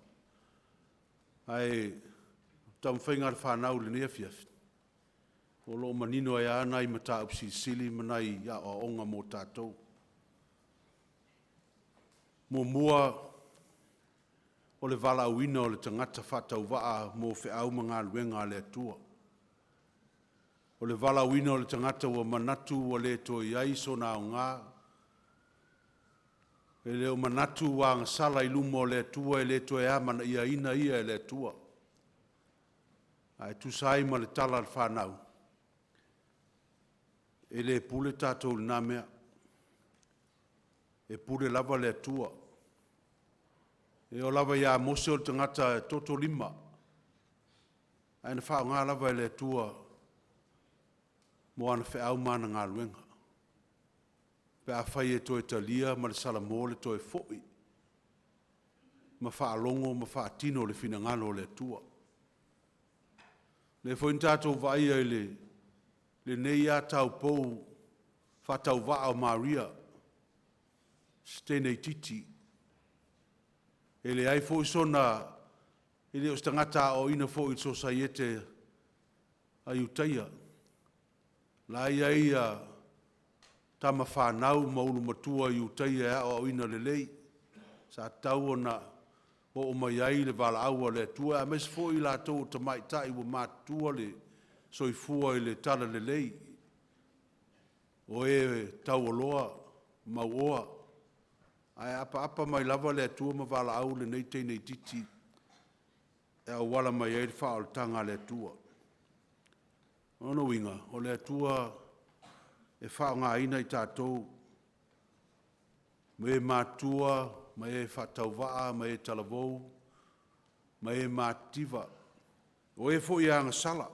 Ae o le taumafaiga a le fanau i lenei afiafi, o lo o manino ai lava nai mataupu silisili ma nai aoaoga mo tatou. Muamua, o le valaauina o le tagata faatauvaa mo feau ma galuega a le Atua. O le valaauina o le tagata ua manatu ua le toe i ai sona aoga, e le o manatu ua agasala i luma o le Atua, e le toe amanaiaina ia e le Atua. Ae tusa ai ma le tala a le fanau, e le pule tatou i lena mea, e pule lava le Atua. E oo lava ia Mose o le tagata e toto lima, ae na faaaoga lava e le Atua mo ana feau ma ana galuega, pe afai e toe talia ma le salamo le toe foi ma faalogo ma faatino le finagalo o le Atua. O lea foi na tatou vaaia i lenei lava taupou faatauvaa o Maria, si teine itiiti, e leai foi sona… e le o se tagata aoaoina foi i le sosaiete a Iutaia. O la e i ai tama fanau ma ulu matua i Iutaia e aoaoina lelei, sa tatau ona oo mai ai le valaau a le Atua, aemaise foi i latou o tamaitai ua matutua le soifua i le talalelei, o e taualoa, mauoa, ae apaapa mai lava le Atua ma valaau lenei teine itiiti e auala mai ai le faaolataga a le Atua. O lona uiga, o le Atua e faaaogaina i tatou, ma e matutua ma e faatauvaa ma e talavou ma e matitiva, o e foi e agasala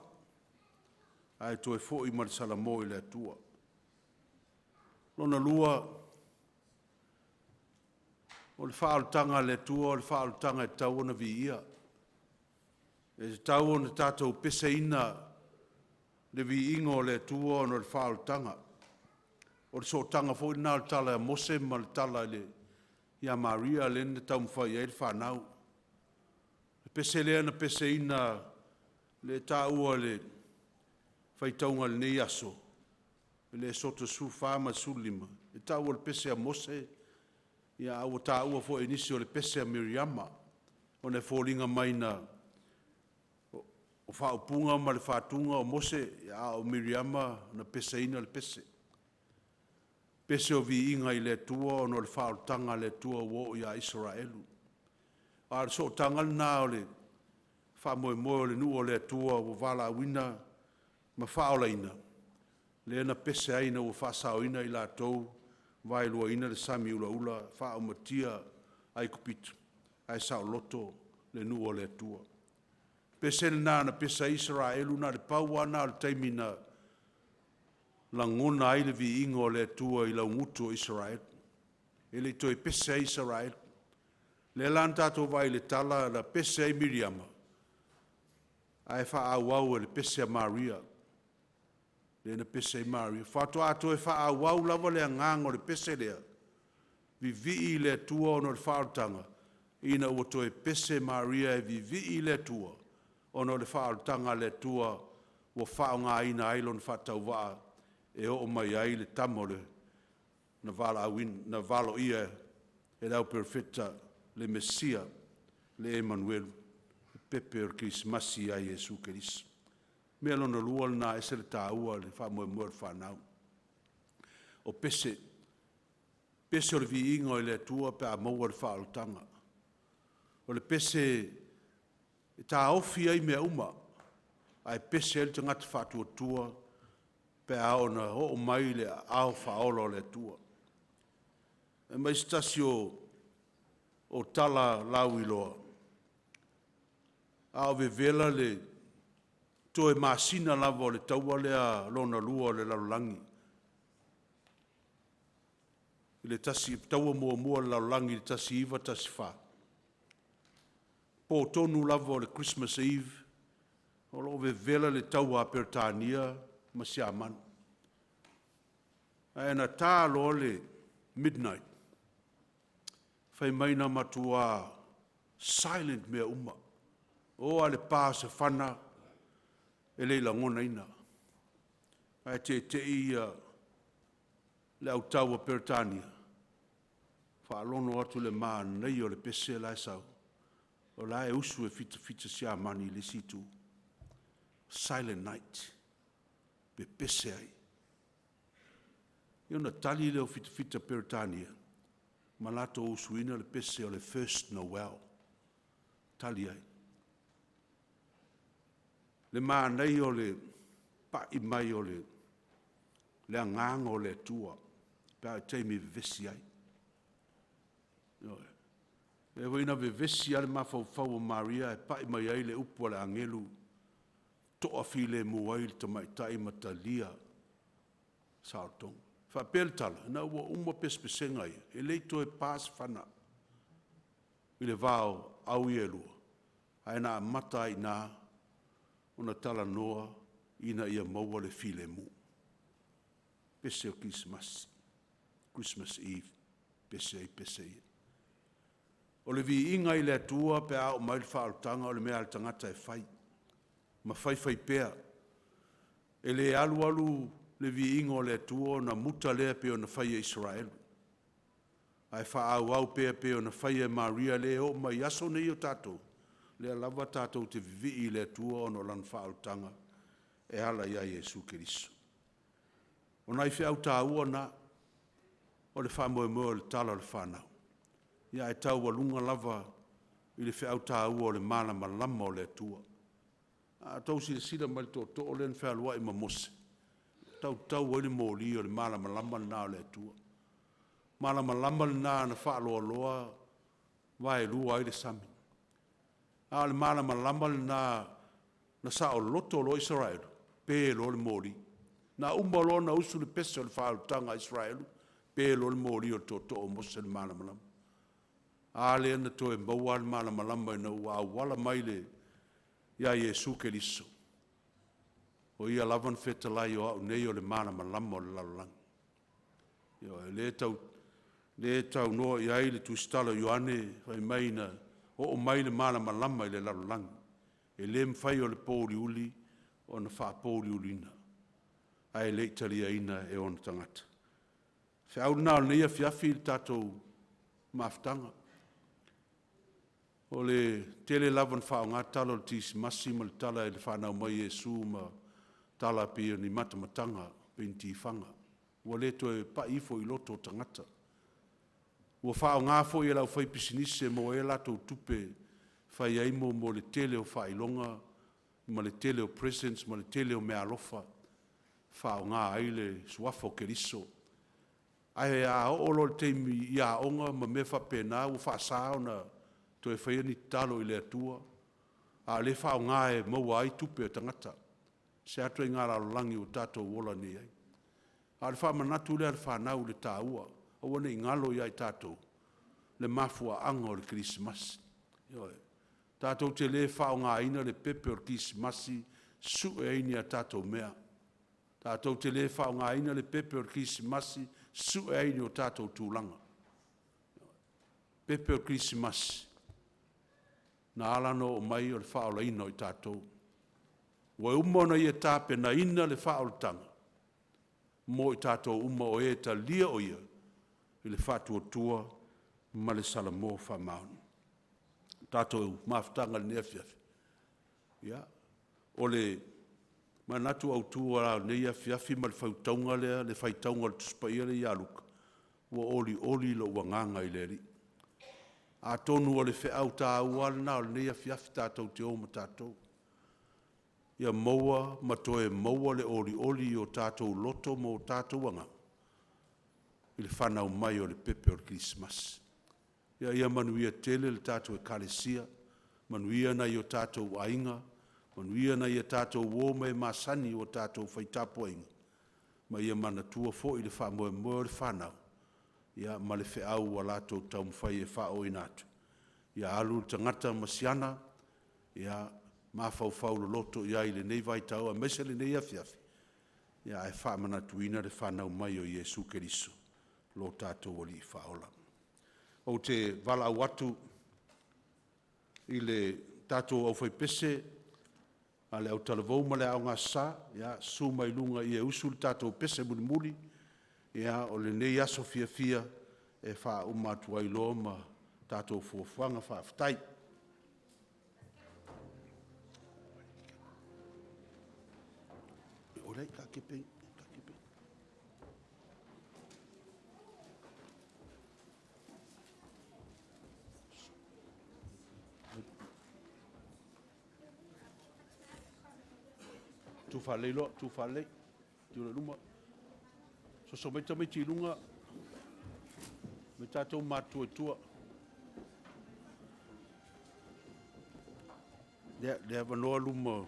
ae toe foi ma le salamo i le Atua. Lona lua, o le faaolataga a le Atua o le faaolataga e tatau ona viia. E tatau ona tatou peseina le viiga o le Atua ona o le faaolataga. O le sootaga foi lena o le tala ia Mose ma le tala ia Maria lea na taumafai i ai le fanau. O le pese lea na peseina lea e taua i le faitauga i lenei aso i le Esoto 14 ma le 15, e tau o le pese a Mose, a ua taua foi e nisi o le pese a Miriama, ona e foliga mai na o faaupuga ma le faatuga o Mose, a o Miriama na peseina le pese. Pese o viiga i le Atua ona o le faaolataga a le Atua ua oo ia Isaraelu. A o le sootaga lena o le faamoemoe o le nuu o le Atua ua valaauina ma faaolaina, lea na pese ai ina ua faasaoina i latou, vaeluaina le sami ulaula faaaumatia Aikupito, ae saoloto le nuu o le Atua. Pese lena na pese ai Isaraelu, na o le pau lava lena o le taimi na lagona ai le viiga o le Atua i laugutu o Isaraelu. E le i toe pese ai Isaraelu. O lea la na tatou vaai i le tala na pese ai Miriama, ae faaauau e le pese a Maria, lea na pese ai Maria, faatoa toe faaauau lava le agaga o le pese lea, vivii i le Atua ona o le faaolataga, ina ua toe pese Maria e vivii i le Atua ona o le faaolataga a le Atua ua faaaogaina ai lona faatauvaa e oo mai ai le tama o le na valaauina, na valoia e le au perofeta, le Mesia, le Emanuelu, le pepe o le Kerisimasi ia Iesu Keriso. O le mea lona lua lena e ese le taua o le faamoemoe o le fanau. O pese. Pese o le viiga i le Atua pe a maua le faaolataga. O le pese e taofi ai mea uma, ae pese ai le tagata faatuatua pe a oo ina oo mai le aao faaola o le Atua. Fai mai se tasi o tala lauiloa, a o vevela le toe masina lava o le taua lea lona lua o le lalolagi i le taua muamua o le lalolagi i le 1914, po tonu lava o le Christmas Eve, o lo o vevela le taua a Peretania ma Siamani. Ae na ta loa le midnight, fai mai na matua silent mea uma, oo lava i le pa o se fana e le i lagonaina. Ae teitei le au tau a Peretania, faalogo atu i le manaia o le pese la e sau, o la e usu e fitafita Siamani i le isi itu. Silent night, pepese ai. Ia ona tali lea o fitafita Peretania ma latou usuina le pese o le First Noel, tali ai. Le manaia o le pai mai o le Agaga o le Atua pe a oo i taimi e vevesi ai. Ioe. Lea foi na vevesi lava le mafaufau o Maria ae pai mai ai le upu a le agelu, toafilemu ai le tamaitai ma talia saolotoga. E faapea le tala, ina ua uma pesepesega ia, e le i toe pa se fana i le va o au ia e lua, ae na amata lava i ina ona talanoa ina ia maua le filemu. Pese o le Kerisimasi, Christmas Eve, pese ai pese ia. O le viiga i le Atua pe a oo mai le faaolataga, o le mea a le tagata e fai ma faifaipea. E le alu alu le viiga o le Atua ona muta lea pei ona fai e Isaraelu, ae faaauau pea pei ona faia e Maria lea e oo mai i aso nei o tatou, lea lava tatou te vivii i le Atua ona o Lana faaolataga e ala ia Iesu Keriso. O nai feau taua na o le faamoemoe o le tala o le fanau, ae taualuga lava i le feau taua o le malamalama o le Atua. A outou silasila mai i le tootoo lea na fealuai ma Mose, e tautau ai le moli o le malamalama lena o le Atua. O le malamalama lena na faaloaloa vaelua ai le sami. A o le malamalama lena na saoloto loa Isaraelu, pe loa le moli. Na uma loa ona usu le pese o le faaolataga a Isaraelu, pe loa le moli a le tootoo o Mose i le malamalama. A lea na toe maua lava le malamalama ina ua auala mai le ia Iesu Keriso, o Ia lava na fetalai, “O Au nei o le malamalama o le lalolagi.” Ioe, lea e tau lea e taunoa i ai le tusitala o Ioane fai mai na oo mai le malamalama i le lalolagi, e le mafai e le pouliuli ona faapouliuliina, ae le i taliaina e ona tagata. O le feau lena o lenei afiafi i le tatou mafutaga. O le tele lava ina faaaoga tala o le Kerisimasi ma le tala i le fanau mai o Iesu ma tala e pei o ni matamataga pei ni tifaga, ua le toe pai ifo i loto o tagata. Ua faaaoga foi e le aufaipisinisi e maua ai a latou tupe e fai ai mo le tele o faailoga ma le tele o presents ma le tele o meaalofa e faaaoga ai le suafa o Keriso. Ae a oo loa i le taimi i aoga ma mea faapena ua faasa ona toe faia ni tatalo i le Atua, a o lea e faaaoga e maua ai tupe a tagata. O se a ituaiga lalolagi ua tatou ola nei ai? A o le faamanatu lea a le fanau i le taua, aua ne i galo ia i tatou le mafuaaga o le Kerisimasi. Ioe. Tatou te le faaaogaina le pepe o le Kerisimasi e sue ai ni a tatou mea. Tatou te le faaaogaina le pepe o le Kerisimasi e sue ai ni o tatou tulaga. Ioe. O le pepe o le Kerisimasi, na ala ona oo mai o le faaolaina o i tatou. Ua uma ona Ia tapenaina le faaolataga mo i tatou uma o e talia o Ia i le faatuatua ma le salamo faamaoni. O le tatou mafutaga i lenei afiafi, ia, o le manatu autu lava o lenei afiafi ma le faitauga lea, le faitauga o le Tusi Paia lea ia Luka, Ua olioli lou agaga i le Alii. Atonu o le feau taua lava lena o lenei afiafi tatou te o ma tatou, ia maua ma toe maua le olioli i o tatou loto ma o tatou agaga i le fanau mai o le pepe o le Kerisimasi. Ia manuia tele le tatou Ekalesia, manuia nai o tatou aiga, manuia nai a tatou uo ma e masani ua tatou fai tapuaiga, ma ia manatua foi le faamoemoe o le fanau ma le feau ua latou taumafai e faaooina atu, ia alu le tagata ma siana mafaufau loloto i ai i lenei vaitau aemaise lenei afiafi, ae faamanatuina le fanau mai o Iesu Keriso lo tatou Alii Faaola. Ou te valaau atu i le tatou aufaipese a le Autalavou ma le Aoga Aso Sa, ia susu mai i luga e usu le tatou pese mulimuli o lenei aso fiafia e faauma atu ai loa ma tatou fuafuaga. Faafetai. Tu faalelei loa, tu faalelei, tu i luma. Soso mai tamaiti i luga, omai tatou matutua i tua. Ia, le avanoa luma o…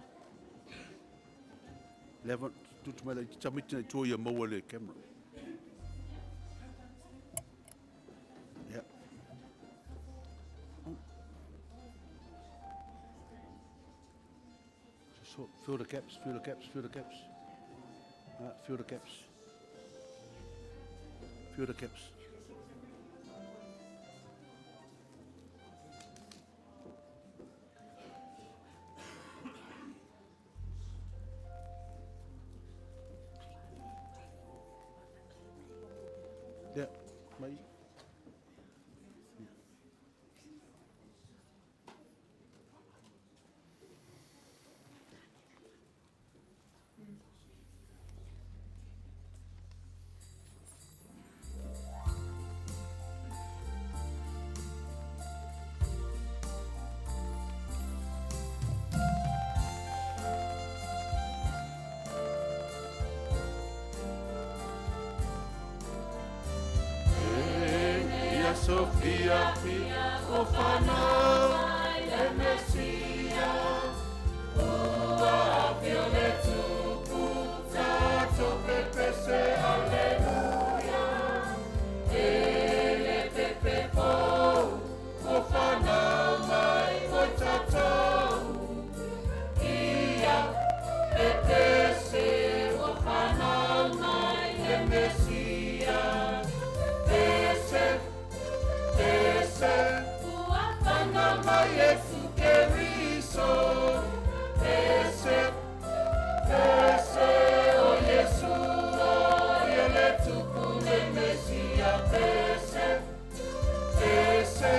Tuu mai laitiiti tamaiti la e i tua ia maua e le camera. Ia. Fill the gaps, fill the gaps, fill the gaps. Fill the gaps. Fill the gaps. Ia, mai. E aso fiafia ua fanau mai le Mesia, ua afio le Tupu, tatou pepese Aleluia. E le pepe fou ua fanau mai mo tatou, ia pepese ua fanau mai le Mesia. Pese, pese, ua fanau mai Iesu Keriso. Pese, pese, o Iesu o ia le Tupu le Mesia. Pese, pese,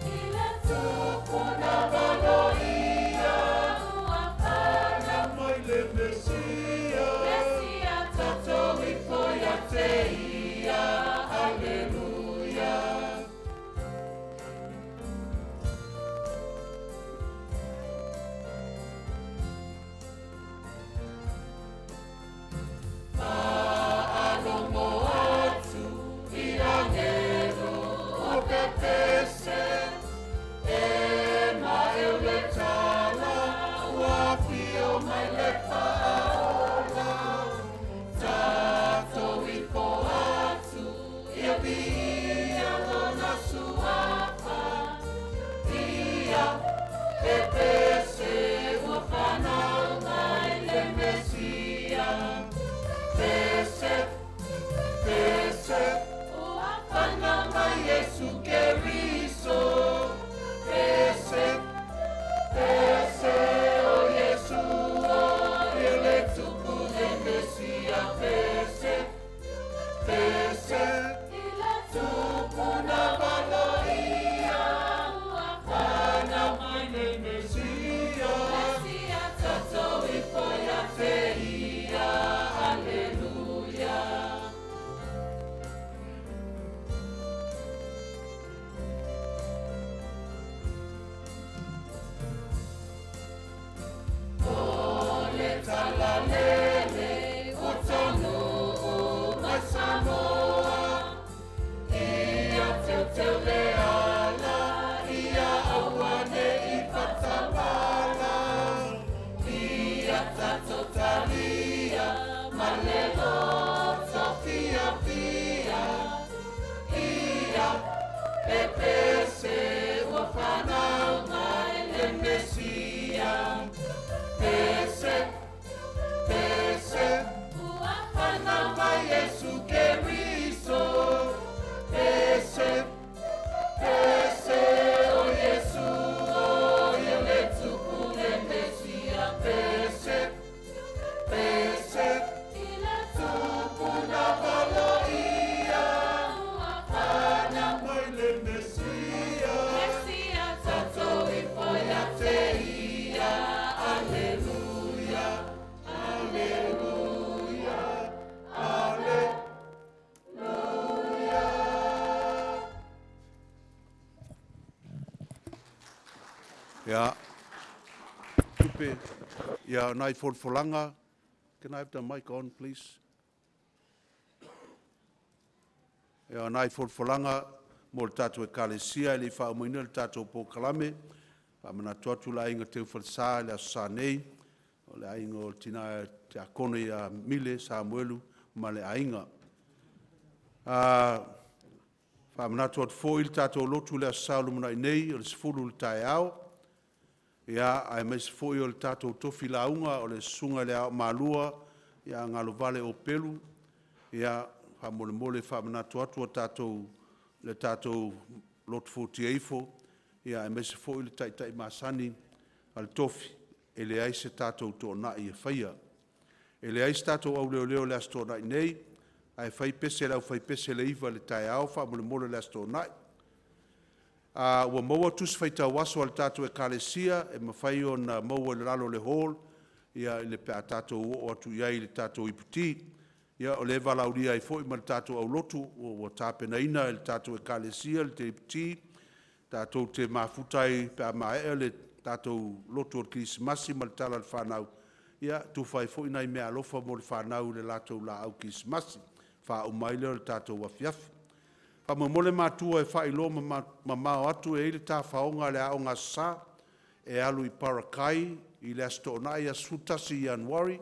i le Tupu na valoia, ua fanau mai le Mesia. Mesia tatou ifo ia te ia. Aleluia. le Mesia. Pese, pese, ua fanau mai Iesu Keriso. Pese, pese, o Iesu, o ia le Tupu le Mesia. Pese, pese, i le Tupu na valoia. Ua fanau mai le Mesia. Mesia tatou ifo ia te ia. Aleluia, aleluia, aleluia. Ia, tupe, ia nai folafolaga. Can I have the mic on, please? Ia, nai folafolaga mo le tatou Ekalesia e le i faaumaina le tatou polokalame. Faamanatu atu le aiga teufalesa i le Aso Sa nei, o le aiga o le tina tiakono ia Mile Samuelu ma le aiga. Faamanatu atu foi le tatou lotu i le Aso Sa o lumanai nei o le 10:00 i le taeao, ia, aemaise foi o le tatou tofi lauga o le Susuga i le Aomalua ia Galuvale Opelu. Ia, faamolemole faamanatu atu le tatou lotu futia ifo, aemaise foi le taitai masani a le tofi, e leai se tatou toonai e faia. E leai se tatou auleoleo i le Aso Toonai nei, ae fai pese a le aufaipese i le 9:00 i le taeao faamolemole i le Aso Toonai. Ua maua tusi faitau aso a le tatou Ekalesia e mafai ona maua i lalo o le hold pe a tatou oo atu i ai i le tatou iputi. Ia, o lea e valaaulia ai foi ma le tatou aulotu ua tapenaina e le tatou Ekalesia le iputi tatou te mafuta ai pe a maea le tatou lotu o le Kerisimasi ma le tala i le fanau, e tufa ai foi nai meaalofa mo le fanau i le latou laau kerisimasi, faauma ai lea o le tatou afiafi. Faamolemole matua e faailoa mamao atu, e i ai le tafaoga a le Aoga Aso Sa e alu i Parakai i le Aso Toonai aso 11 Ianuari.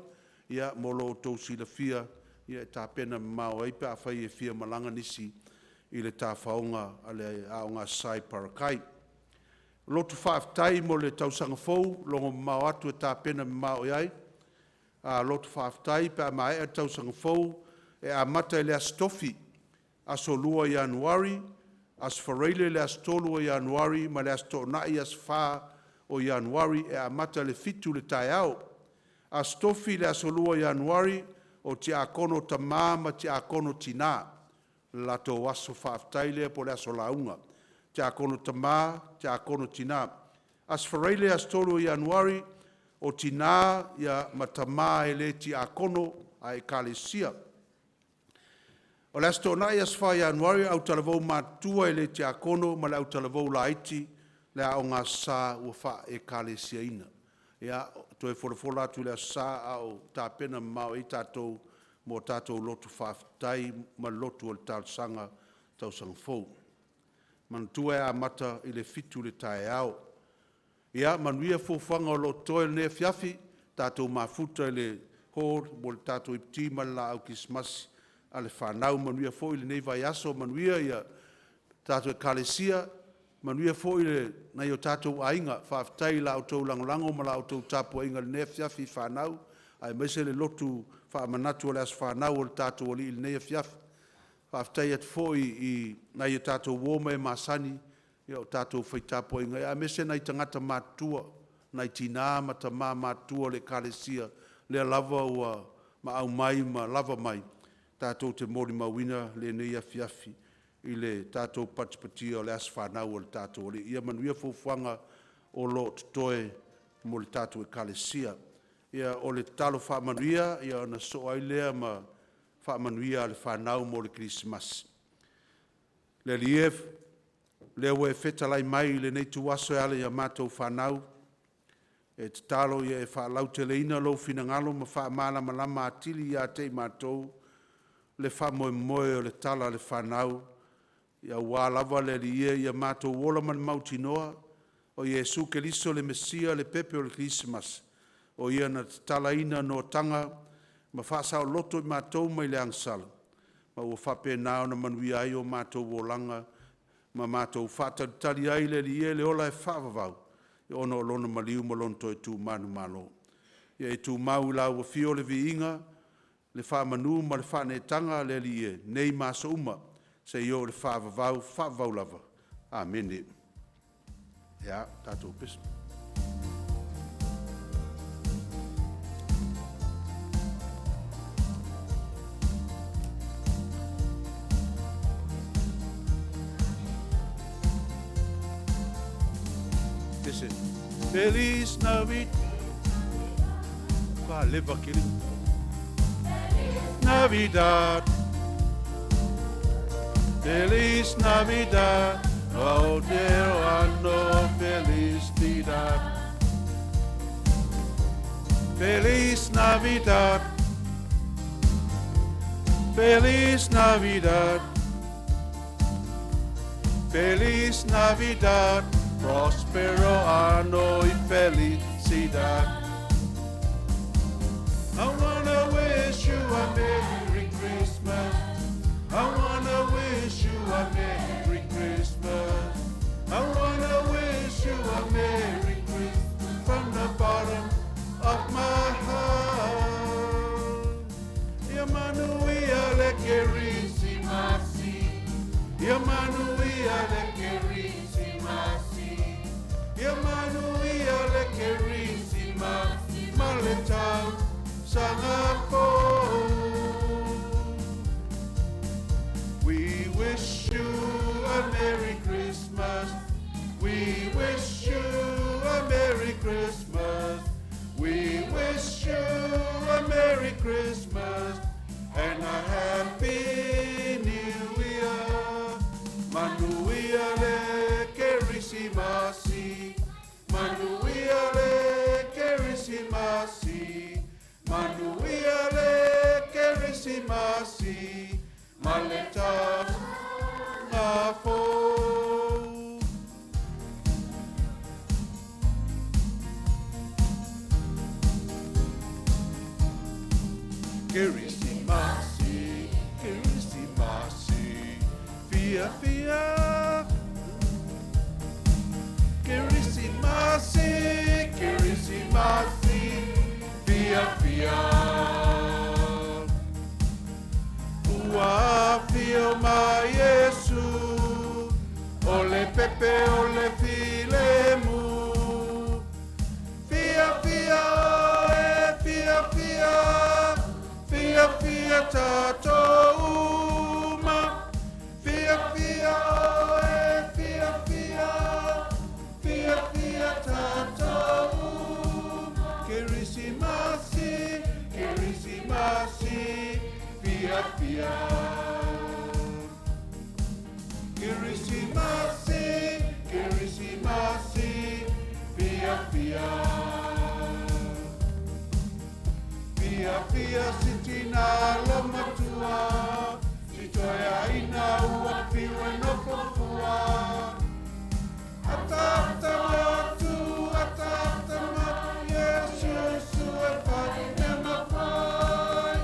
Ia, mo lo outou silafia e tapena mamao ai pe afai e fia malaga nisi i le tafaoga a le Aoga Aso Sa i Parakai. Lotu faafetai mo le tausaga fou, logo mamao atu e tapena mamao i ai lotu faafetai pe a maea le tausaga fou e amata i le Aso Tofi aso 2 Ianuari, Aso Faraile le aso 3 o Ianuari ma le Aso Toonai aso 4 o Ianuari e amata i le 7:00 i le taeao. Aso Tofi le aso 2 o Ianuari, o Tiakono Tama ma Tiakono Tina le latou aso faafetai lea po o le aso lauga, Tiakono Tama, Tiakono Tina. Aso Faraile aso 3 o Ianuari, o Tina ma Tama e le Tiakono a Ekalesia. O le Aso Toonai aso 4 Ianuari, autalavou matutua e le Tiakono ma le autalavou laiti le Aoga Aso Sa ua faa-Ekalesiaina. Ia, toe folafola atu i le Aso Sa a o tapena mamao i ai tatou mo a tatou lotu faafetai ma le lotu o le talosaga tausaga fou. Manatua e amata i le 7:00 i le taeao. Ia manuia fuafuaga o lo o totoe i lenei afiafi, tatou mafuta i le hall mo le tatou iputi ma le laau kerisimasi a le fanau. Manuia foi lenei vaiaso, manuia le tatou Ekalesia, manuia foi nai o tatou aiga. Faafetai i la outou lagolago ma la outou tapuaiga i lenei afiafi i fanau aemaise le lotu faamanatu o le aso fanau o le tatou Alii i lenei afiafi. Faafetai atu foi i nai a tatou uo ma e masani o tatou fai tapuaiga, aemaise nai tagata matutua, nai tina ma tama matutua o le Ekalesia, lea lava ua maau mai ma lava mai tatou te molimauina lenei afiafi i le tatou patipatia o le aso fanau o le tatou Alii. Ia manuia fuafuaga o lo o totoe mo le tatou Ekalesia. Ia, o le tatalo faamanuia ona sosoo ai lea ma faamanuia a le fanau mo le Kerisimasi. Le Alii e, o lea ua e fetalai mai i lenei ituaso e ala i a matou fanau, e tatalo ia e faalauteleina lou finagalo ma faamalamalama atili ia te i matou le faamoemoe o le tala a le fanau, aua lava le Alii e, ia matou ola ma le mautinoa o Iesu Keriso o le Mesia o le pepe o le Kerisimasi, o Ia na tatalaina noataga ma faasaoloto i matou mai le agasala, ma ua faapena ona manuia ai o matou olaga ma matou faatalitali ai le Alii e i le ola e faavavau. ona o Lona maliu ma Lona toe tu manumalo. Ia e tumau i lau afio le viiga, le faamanu ma le faaneetaga le Alii e, nei ma aso uma, seia oo i le faavavau, faavavau lava. Amene. Ia, tatou pese. Pese. Feliz Navidad. Ka leva kili. Navidad. Feliz Navidad. Prospero anno felicidad. Feliz Navidad. Feliz Navidad. Feliz Navidad. Prospero anno y felicidad. I wanna wish you a Merry Christmas. I wanna wish you a Merry Christmas. I wanna wish you a Merry Christmas from the bottom of my heart. Ia manuia le Kerisimasi. Ia manuia le Kerisimasi. Ia manuia le Kerisimasi. Ma le tausaga fou. We wish you a Merry Christmas. We wish you a Merry Christmas. We wish you a Merry Christmas and a Happy New Year. Manuia le Kerisimasi. Manuia le Kerisimasi. Manuia le Kerisimasi. Ma le tausaga fou. Kerisimasi, Kerisimasi, fia fia. Kerisimasi, Kerisimasi, fia fia. Ua afio mai Iesu, o le pepe o le filemu. Fia fia e fia fia, fia fia tatou uma. Fia fia e fia fia, fia fia tatou uma. Kerisimasi, Kerisimasi, fia fia. Kerisimasi, Kerisimasi, fia fia. Fia fia sitina lo matua, sitoea ina ua fiu e nofo fua. Ata ata matu, ata ata matu, Yesu su e fai mea mafai.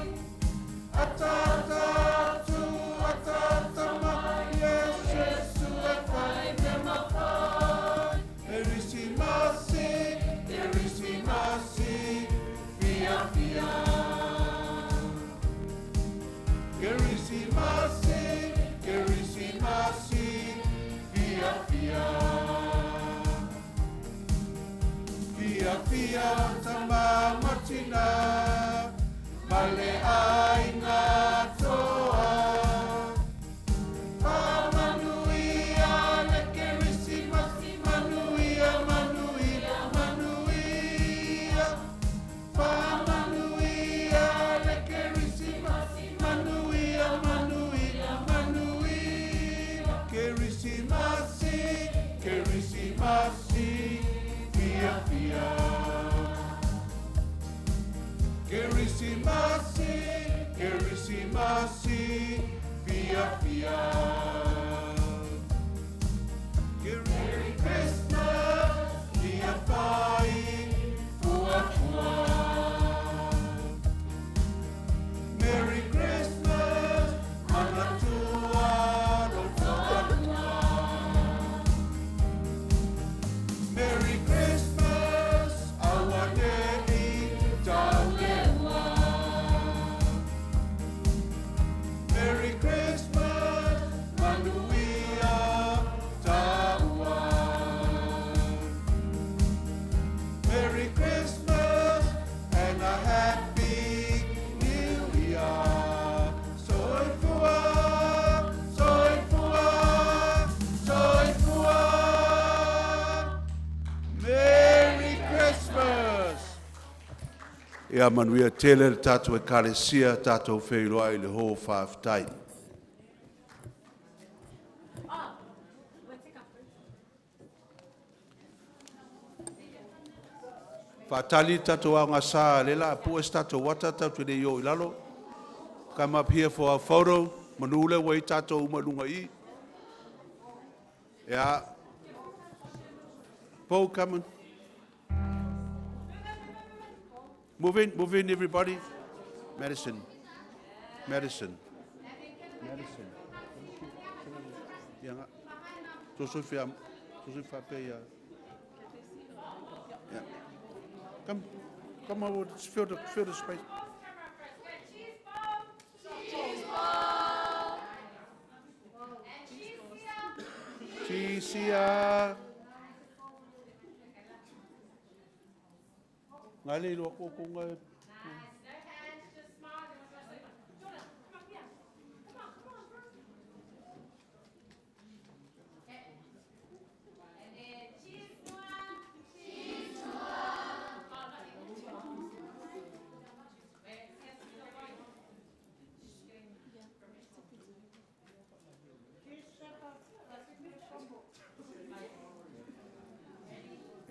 Ata ata atu, ata ata matu, Yesu su e fai mea mafai. Kerisimasi, Kerisimasi, fia fia. Kerisimasi, Kerisimasi, fia fia. Fia fia tama matina, male aiga toa. Manuia le Kerisimasi, manuia, manuia, manuia. Manuia le Kerisimasi, manuia, manuia, manuia. Kerisimasi, Kerisimasi, fia fia. Kerisimasi, Kerisimasi, fia fia. Merry Christmas, fia fai, fua fua. Merry Christmas, manatua lo fua. Merry Christmas. Ia manuia tele le tatou Ekalesia, tatou feiloai i le ho faafetai. Faatali le tatou aogasa lea o le a pue se tatou ata tatou te le i o i lalo. Come up here for our photo. Manu lea ua i ai tatou uma i luga i i. Yeah. Paul, come on. Move in, everybody. Madison. Madison. Madison. Yeah. So fia yeah. Yeah. Come, come over, just fill the space. Cheese ya. Ngai le iloa ko ngai.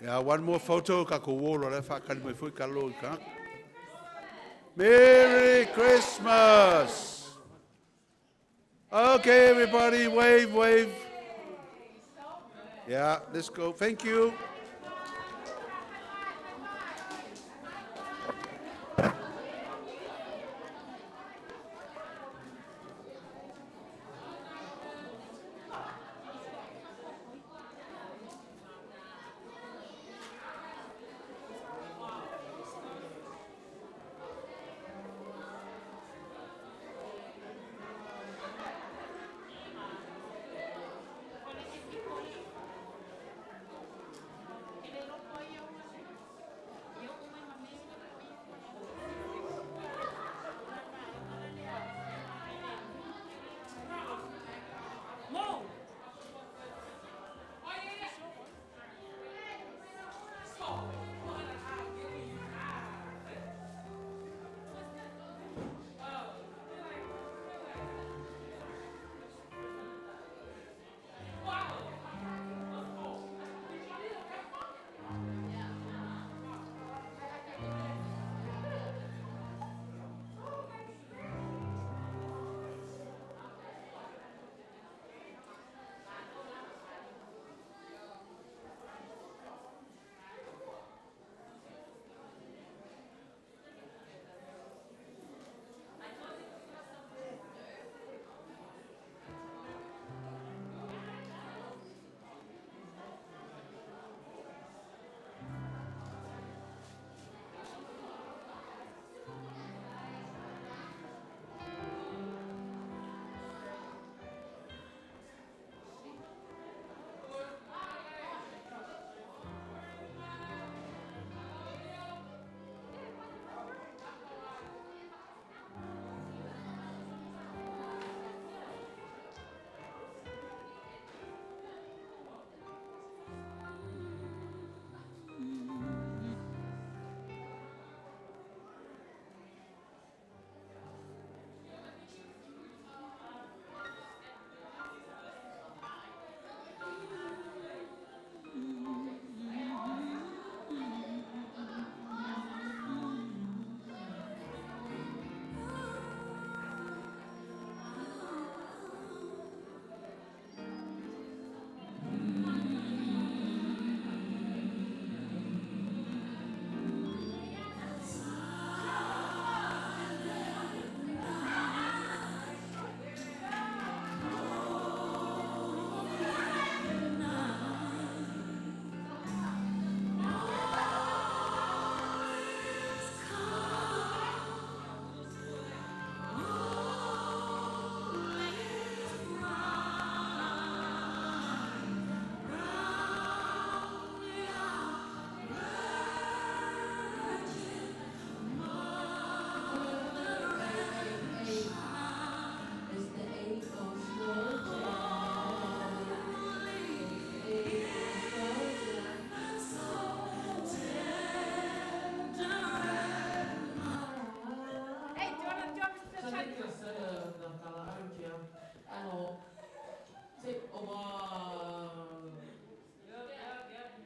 Yeah, one more photo ka ko wolo le fa kali mai foi ka lo ka. Merry Christmas. Okay, everybody, wave, wave. Yeah, let's go. Thank you.